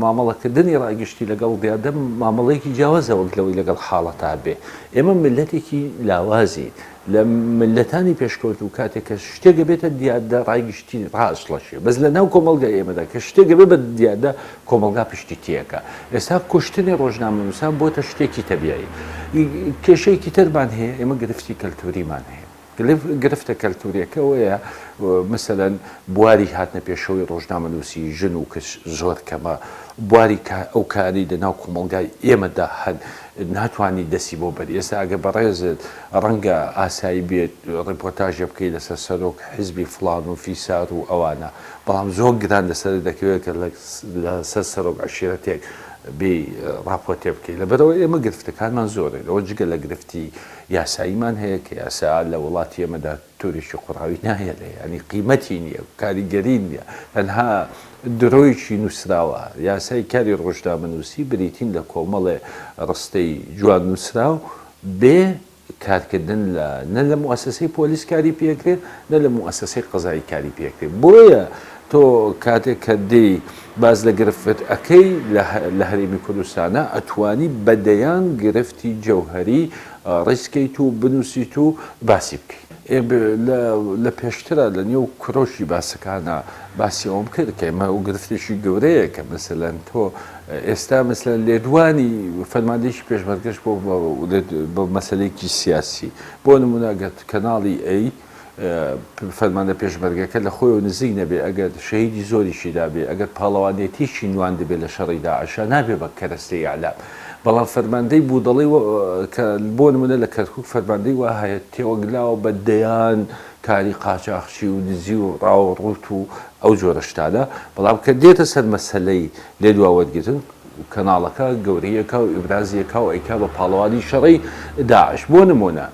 مامەڵەکردنی ڕای گشتی لەگەڵ دیاردە مامەڵەیەکی جیاوازە وەک لەوەی لەگەڵ حاڵەتا بێ ئێمە میللەتێکی لاوازین لە میللەتانی پێشکەوتوو کاتێک کە شتێک ئەبێتە دیاردە ڕای گشتی ڕائەچڵەکێ بەس لە ناو کۆمەڵگای ئێمەدا کە شتێک ئەبێ بە دیاردە کۆمەڵگا پشتی تێئەکا ئێستا کوشتنی ڕۆژنامەنووسان بۆتە شتێکی تەبیعی کێشەیەکی ترمان هەیە ئێمە گرفتی کەلتوریمان هەیە. گرفتە کەلتوریەکە ئەوەیە مەسەلەن بواری هاتنە پێشەوەی ڕۆژنامەنووسی ژن و کچ زۆر کەمە، بواری ئەو کارەی لە ناو کۆمەڵگای ئێمەدا هەن ناتوانی دەستی بۆ بەری. ئێستا ئەگەر بەڕێزت ڕەنگە ئاسایی بێت ڕیپۆرتاژێ بکەی لەسەر سەرۆک حیزبی فڵان و فیسار و ئەوانە، بەڵام زۆر گران لەسەرت دەکەوێت کە لەسەر سەرۆک عەشیرەتێک بێی ڕاپۆرتێ بکەی. لەبەرئەوە ئێمە گرفتەکانمان زۆرن. ئەوە جگە لە گرفتی یاساییمان هەیە کە یاسا لە وڵاتی ئێمەدا تۆرێکی قوڕاوی ناهێڵێ یانی قیمەتی نییە کاریگەری نییە تەنها درۆیەکی نووسراوە یاسای کاری ڕۆژنامەنووسی بریتین لە کۆمەڵێ ڕستەی جوان نووسراو بێ کارکردن لە نە لە موئەسەسەی پۆلیس کاری پێکرێت نە لە موئەسەسەی قەزایی کاری پێکرێت بۆیە تۆ کاتێک کە دێی باس لە گرفت ئەکەی لە هەرێمی کوردستانا ئەتوانی بە دەیان گرفتی جەوهەری ڕیزکەیت و بنوسیت و باسی بکەیت. ئێ لە پێشترا لە نێو کرۆکی باسەکانا باسی ئەوەم کرد کە ئێمە ئەو گرفتێکی گەورەیە کە مەسەلەن تۆ ئێستا مەسەلەن لێدوانی فەرماندەیەکی پێشمەرگەش بۆ بە مەسەلەیەکی سیاسی بۆ نمونە ئەگەر کەناڵی ئەی فەرماندە پێشمەرگەکە لە خۆیەوە نزیک نەبێ، ئەگەر شەهیدی زۆریشی دابێ، ئەگەر پاڵەوانێتیشی نواندبێ لە شەڕی داعشا، نابێ بە کەرەستەی ئیعلام. بەڵام فەرماندەی بودەڵەی کە بۆ نموونە لە کەرکووک فەرماندەی وا هەیە تێوەگلاوە بە دەیان کاری قاچاخچی و دزی و ڕاو و ڕووت و ئەو جۆرە شتانە، بەڵام کە دێتە سەر مەسەلەی لێدوا وەرگرتن، کەناڵەکە گەورەی ئەکا و ئیبرازی ئەکا و ئەیکا بە پاڵەوانی شەڕی داعش. بۆ نموونە.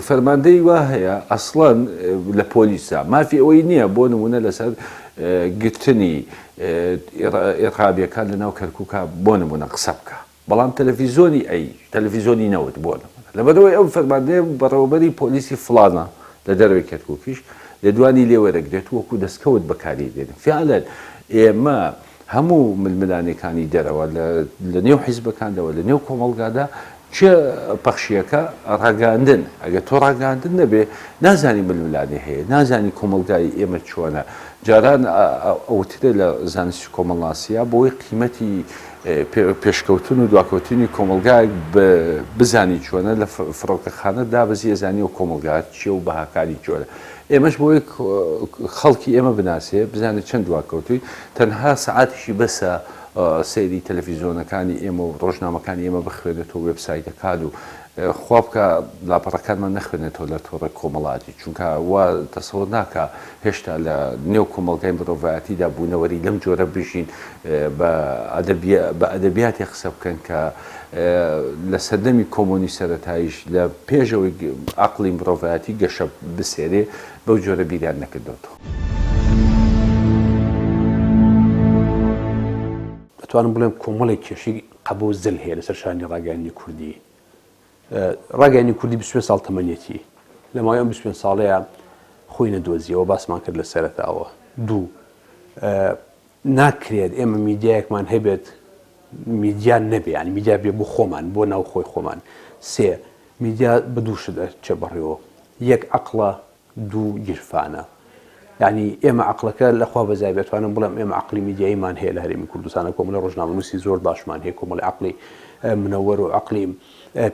فەرماندەی وا هەیە ئەسڵەن لە پۆلیسا مافی ئەوەی نییە بۆ نمونە لەسەر گرتنی ئێرهابیەکان لە ناو کەرکووکە بۆ نمونە قسە بکە بەڵام تەلەفیزۆنی ئەی تەلەفیزۆنی نەوت بۆ نمونە لەبەرەوەی ئەو فەرماندەیە بەڕێوەبەری پۆلیسی فڵانە لە دەرەوەی کەرکووکیش لێدوانی لێوەرەگرێت وەکو دەستکەوت بەکاری دێنن فعلەن ئێمە هەموو ململانێکانی دەرەوە لە نێو حیزبەکاندا و لە نێو کۆمەڵگادا کێ پەخشیەکە ڕاگەیاندن ئەگەر تۆ ڕاگەیاندن نەبێ نازانی ململانێ هەیە نازانی کۆمەڵگای ئێمە چۆنە جاران ئەوترێ لە زانستی کۆمەڵناسیە بۆی قیمەتی پێشکەوتن و دواکەوتنی کۆمەڵگایەک بزانی چۆنە لە فڕۆکەخانە دابەزی ئەزانی و کۆمەڵگا چیە و بەهاکانی چۆنە ئێمەش بۆی خەڵکی ئێمە بناسێ بزانێت چەند دواکەوتووی تەنها سەعاتیشی بەسە سەیری تەلەفیزۆنەکانی ئێمە و ڕۆژنامەکانی ئێمە بخوێنێتەوە وێبسایتەکان و خوا بکا لاپەڕەکانمان نەخوێنێتەوە لە تۆڕە کۆمەڵاتی چونکە وا تەسەوەر ناکا هێشتا لە نێو کۆمەڵگای مرۆڤایەتیدا بوونەوەری لەم جۆرە بژین بە بە ئەدەبیاتی قسە بکەن کە لە سەردەمی کۆمۆنی سەرەتاییش لە پێش ئەوەی عەقڵی مرۆڤایەتی گەشە بسێنێ بەو جۆرە بیریان نەکردۆتەوە. دەتوانم بڵێم کۆمەڵێک کێشەی قەبە و زل هەیە لەسەر شانی ڕاگەیاندنی کوردی. ڕاگەیاندنی کوردی 25 ساڵ تەمەنیەتی. لە ماوەی ئەم 25 ساڵەیە خۆی نەدۆزیەوە، باسمان کرد لە سەرەتاوە. دوو، ناکرێت ئێمە میدیایەکمان هەبێت میدیا نەبێ یانی میدیا بێ بۆ خۆمان بۆ ناوخۆی خۆمان. سێ، میدیا بە دوو شت ئەچێ بەڕێوە، یەک عەقڵە، دوو گیرفانە. یانی ئێمە عەقڵەکە لە خوا بەزای بێ ئەتوانم بڵێم ئێمە عەقڵی میدیاییمان هەیە لە هەرێمی کوردستانە کۆمەڵی ڕۆژنامەنووسی زۆر باشمان هەیە کۆمەڵی عەقڵی منەوەر و عەقڵی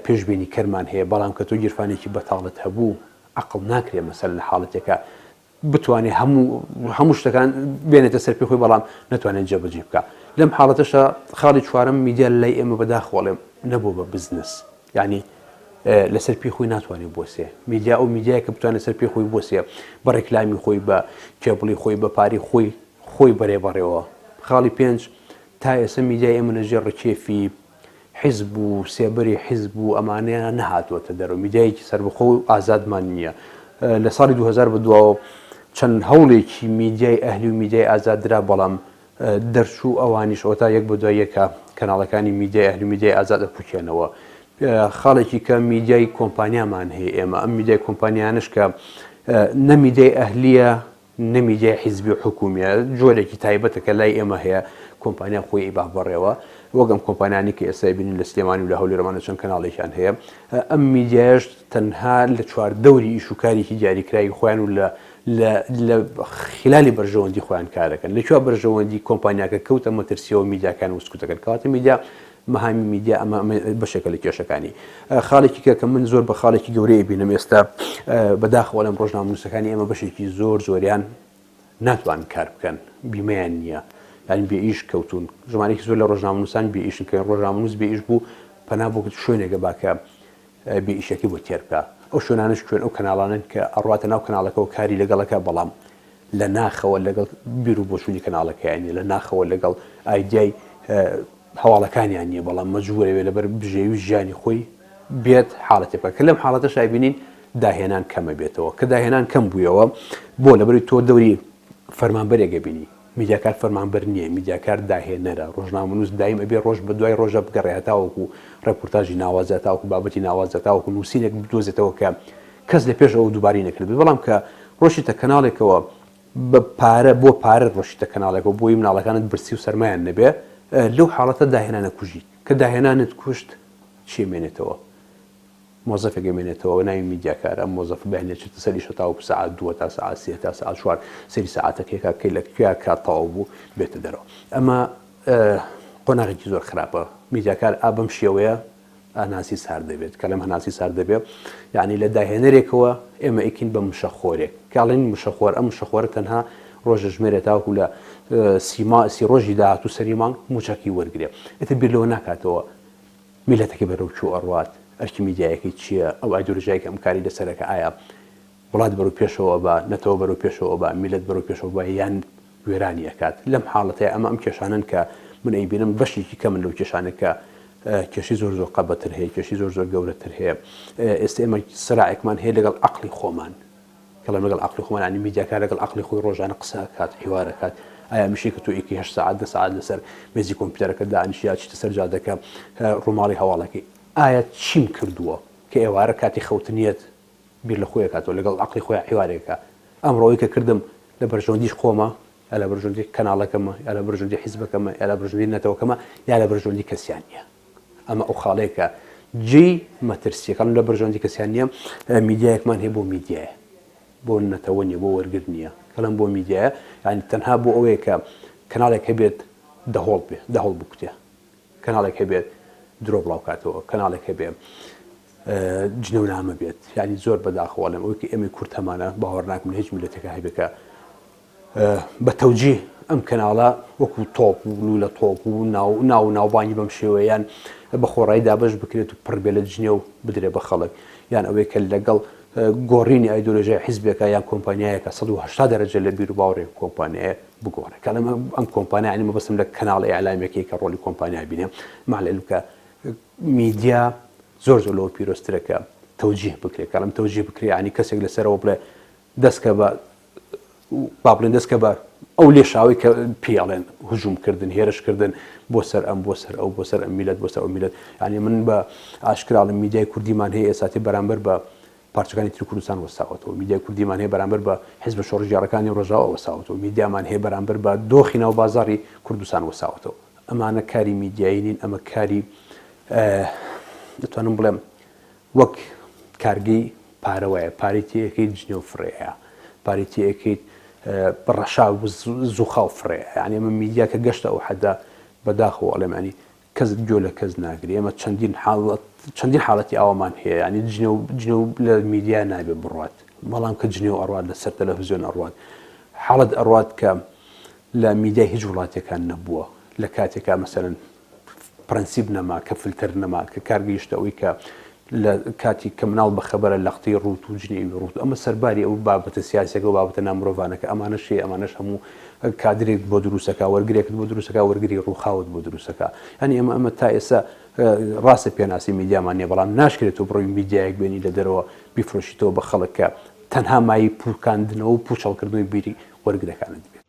پێشبینیکەرمان هەیە بەڵام کە تۆ گیرفانێکی بەتاڵت هەبوو عەقڵ ناکرێ مەسەلەن لە حاڵەتێکا بتوانێ هەموو هەموو شتەکان بێنێتە سەر پێ خۆی بەڵام نەتوانێت جێبەجێ بکا لەم حاڵەتەشا خاڵی چوارەم میدیا لای ئێمە بەداخەوە ئەڵێم نەبووە بە بزنس یعنی لەسەر پێی خۆی ناتوانێت بۆسێ میدیا ئەو میدیایە کە بتوانێت سەر پێی خۆی بۆسێ بە ڕێکلامی خۆی بە کێبڵی خۆی بە پاری خۆی خۆی بەرێ بەڕێوە خاڵی پێنج تا ئێستا میدیای ئێمە لەژێر ڕکێفی حیزب و سێبەری حیزب و ئەمانەیان نەهاتووەتە دەرەوە، میدیایەکی سەربەخۆ و ئازادمان نییە. لە ساڵی 2000 بەدواوە چەند هەوڵێکی میدیای ئەهلی و میدیای ئازاد درا، بەڵام دەرچوو ئەوانیش ئەوەتا یەک بەدوای یەکە کەناڵەکانی میدیای ئەهلی و میدیای ئازاد ئەپوکێنەوە. خاڵێکی کە میدیای کۆمپانیامان هەیە ئێمە، ئەم میدیای کۆمپانیانەش کە نە میدیای ئەهلییە، نە میدیای حیزبی و حکومیە، جۆرێکی تایبەتە کە لای ئێمە هەیە، کۆمپانیا خۆی ئەیبا بەڕێوە، وەک ئەم کۆمپانیانەی کە ئێستا ئەیبینین لە سلێمانی و لە هەولێر ئەمانە چەند کەناڵێکیان هەیە، ئەم میدیایەش تەنها لە چواردەوری ئیش و کارێکی دیاریکراوی خۆیان و لە لە لە خلالی بەرژەوەندی خۆیان کار دەکەن، لە کوێ بەرژەوەندی کۆمپانیاکە کەوتە مەترسیەوە میدیاکان وسکوت دەکەن، کەواتە میدیا. مەهامی میدیا ئەمە بەشێکە لە کێشەکانی. خاڵێکی کە کە من زۆر بە خاڵێکی گەورەی ئەبینم ئێستا بەداخەوە لەم ڕۆژنامەنووسەکانی ئێمە بەشێکی زۆر زۆریان ناتوانن کار بکەن بیمەیان نییە یانی بێ ئیش کەوتون ژمارەیەکی زۆر لە ڕۆژنامەنووسان بێ ئیشن کە ڕۆژنامەنووس بێ ئیش بوو پەنا بۆ شوێنێکە با کە بێ ئیشەکەی بۆ تێر بکا ئەو شوێنانەش کوێن ئەو کەناڵانەن کە ئەڕواتە ناو کەناڵەکەوە کاری لەگەڵەکە بەڵام لە ناخەوە لەگەڵ بیر و بۆچوونی کەناڵەکەیان نیە لە ناخەوە لەگەڵ ئایدیای هەواڵەکانیان نیە بەڵام مەجبورە بێ لەبەر بژێوی ژیانی خۆی بێت حاڵەتێ بکات کە لەم حاڵەتەش ئەبینین داهێنان کەمە بێتەوە کە داهێنان کەم بوویەوە بۆ لەبەری تۆ دەوری فەرمانبەرێک ئەبینی میدیاکار فەرمانبەر نییە میدیاکار داهێنەرە ڕۆژنامەنووس دایم ئەبێ ڕۆژ بە دوای ڕۆژە بگەڕێ هەتاوەکو ڕێپورتاژی ناوازە تاوەکو بابەتی ناوازە تاوەکو نووسینێک بدۆزێتەوە کە کەس لە پێش ئەو دووبارەی نەکردبێت بەڵام کە ڕۆشتە کەناڵێکەوە بە پارە بۆ پارە ڕۆشتە کەناڵێکەوە بۆی مناڵەکانت برسی و سەرمایان نەبێ لەو حاڵەتە داهێنانە کوژیت کە داهێنانت کوشت چی مێنێتەوە مۆزەفێک ئەمێنێتەوە بە ناوی میدیاکار ئەم مۆزەفە بەیانی ئەچێتە سەر ئیشە تاوەکو سەعات دووە تا سەعات سێ تا سەعات چوار سەیری سەعاتەکەی ئەکات کەی لە کوێ کات تەواو بوو بێتە دەرەوە ئەمە قۆناغێکی زۆر خراپە میدیاکار ئا بەم شێوەیە هەناسی سارد دەبێت کە لەم هەناسی سارد دەبێت یعنی لە داهێنەرێکەوە ئێمە ئەیکەین بە مشەخۆرێک کاڵین مشەخۆر ئەم مشەخۆرە تەنها ڕۆژە ژمێرێ تاوەکو لە سیما سی ڕۆژی داهاتوو سەری مانگ موچەکی وەرگێ ئیتر بیر لەوە ناکاتەوە میللەتەکەی بەرەو کوێ ئەڕوات، ئەرکی میدیایەکەی چییە، ئەو ئایدۆلۆژیای کە ئەم کاری لەسەر ئەکا ئایا وڵات بەرەو پێشەوە ئەبا، نەتەوە بەرەو پێشەوە ئەبا، میللەت بەرەو پێشەوە ئەبا یان وێرانی ئەکات. لەم حاڵەتەیا ئەمە ئەم کێشانەن کە من ئەیبینم بەشێکی کەمن لەو کێشانە کە کێشەی زۆر زۆر قەبەتر هەیە، کێشەی زۆر زۆر گەورەتر هەیە. ئێستا ئێمە سراعێکمان هەیە لەگەڵ عەقڵی خۆمان. کەڵێم لەگەڵ عەقڵی خۆمان یانی میدیاکار لەگەڵ عەقڵی خۆی ڕۆژانە قسە ئەکات حیوار ئەکات ئایا ئەمیشەی کە تۆ ئیکی هەشت سەعات دە سەعات لەسەر مێزی کۆمپیوتەرەکەت دانیشی یا چیتە سەر جادەکە ڕووماڵی هەواڵەکەی ئایا چیم کردووە کە ئێوارە کاتی خەوتنیەت بیر لە خۆی ئەکاتەوە لەگەڵ عەقڵی خۆی حیوارێکە ئەمڕۆ ئەوەی کە کردم لە بەرژەوەندیش خۆمە یا لە بەرژەوەندی کەناڵەکەمە یا لە بەرژەوەندی حیزبەکەمە یا لە بەرژەوەندی نەتەوەکەمە یا لە بەرژەوەندی کەسیان نییە ئەمە ئەو خاڵەیە کە جێی مەترسییە، کە لە بەرژەوەندی کەسیان نییە، میدیایەکمان هەیە بۆ میدیایە، بۆ نەتەوە نییە، بۆ وەرگر نییە، کەڵم بۆ میدیایە، یانی تەنها بۆ ئەوەیە کە کەناڵێک هەبێت دەهۆڵ بێ، دەهۆڵ بکوتێ، کەناڵێک هەبێت درۆ بڵاو کاتەوە، کەناڵێک هەبێ جنێونامە بێت، یانی زۆر بەداخەوە ئەڵێم ئەوەی کە ئێمەی کورد هەمانە باوەڕ ناکەم لە هیچ میللەتێکا هەبێ کە بە تەوجیه ئەم کەناڵە وەکو تۆپ و لولە تۆپ و ناو ناو ناوبانگی بەم شێوەیە یان بە خۆڕایی دابەش بکرێت و پڕ بێ لە جنێو بدرێ بە خەڵک یان ئەوەی کە لەگەڵ گۆڕینی ئایدۆلۆژیای حیزبێکە یان کۆمپانیایەکە 180 دەرەجە لە بیر و باوەڕی کۆمپانیایە بگۆڕێ کە ئەم کۆمپانیا یانی مەبەستم لە کەناڵە ئیعلامیەکەی کە ڕۆڵی کۆمپانیا بینێ مع العلم کە میدیا زۆر زۆر لەوە پیرۆزترە کە تەوجیه بکرێت کەڵم تەوجیه بکرێ یانی کەسێک لەسەرەوە بڵێ دەستکە بە با بڵێن دەستکە بە ئەو لێشاوەی کە پێی ئەڵێن هجوم کردن هێرش کردن بۆ سەر ئەم بۆ سەر ئەو بۆ سەر ئەم میلەت بۆ سەر ئەو میلەت یعنی من بە ئاشکراڵم میدیای کوردیمان هەیە ئێساتی بەرامبەر بە پارچەکانی تری کوردستان وەستاوەتەوە میدیای کوردیمان هەیە بەرامبەر بە حیزبە شۆڕشگێڕەکانی ڕۆژاوا وەستاوەتەوە میدیامان هەیە بەرامبەر بە دۆخی ناو بازاڕی کوردستان وەستاوەتەوە ئەمانە کاری میدیایی نین ئەمە کاری دەتوانم بڵێم وەک کارگەی پارە وایە پارەی تێ ئەکەیت جنێو فڕێیە پارەی تێ ئەکەیت ڕەشاو و زوخاو فڕێیە یعنی ئەمە میدیا کە گەشتە ئەو حەدە بەداخەوە ئەڵێم ینی کەس گوێ لە کەس ناگری ئێمە چەندین حاڵەت چەندین حاڵەتی ئاوامان هەیە ینی جنێو جنێو لە میدیا نابێ بڕوات بەڵام کە جنێو ئەڕوات لەسەر تەلەڤزیۆن ئەڕوات حاڵەت ئەڕوات کە لە میدیای هیچ وڵاتێکان نەبووە لە کاتێکا مەسەلەن پرەنسیپ نەما، کە فلتەر نەما، کە کار گەیشتە ئەوەی کە لە کاتی کە مناڵ بە خەبەرە لەقتەی ڕووت و جنێوی ڕووت ئەمە سەرباری ئەو بابەتە سیاسیەکە و بابەتە نامرۆڤانەکە ئەمانەش هەیە ئەمانەش هەموو کادرێک بۆ دروستەکە وەرگرێکت بۆ دروستەکە وەرگری ڕووخاوت بۆ دروستەکە یانی ئەمە ئەمە تا ئێستا ڕاستە پێناسی میدیامان نییە بەڵام ناشکرێت تۆ بڕۆی میدیایەک بێنی لە دەرەوە بیفرۆشیتەوە بە خەڵک کە تەنها مایەی پوکاندنەوە و پوچەڵکردنەوەی بیری وەرگرەکانت بێت.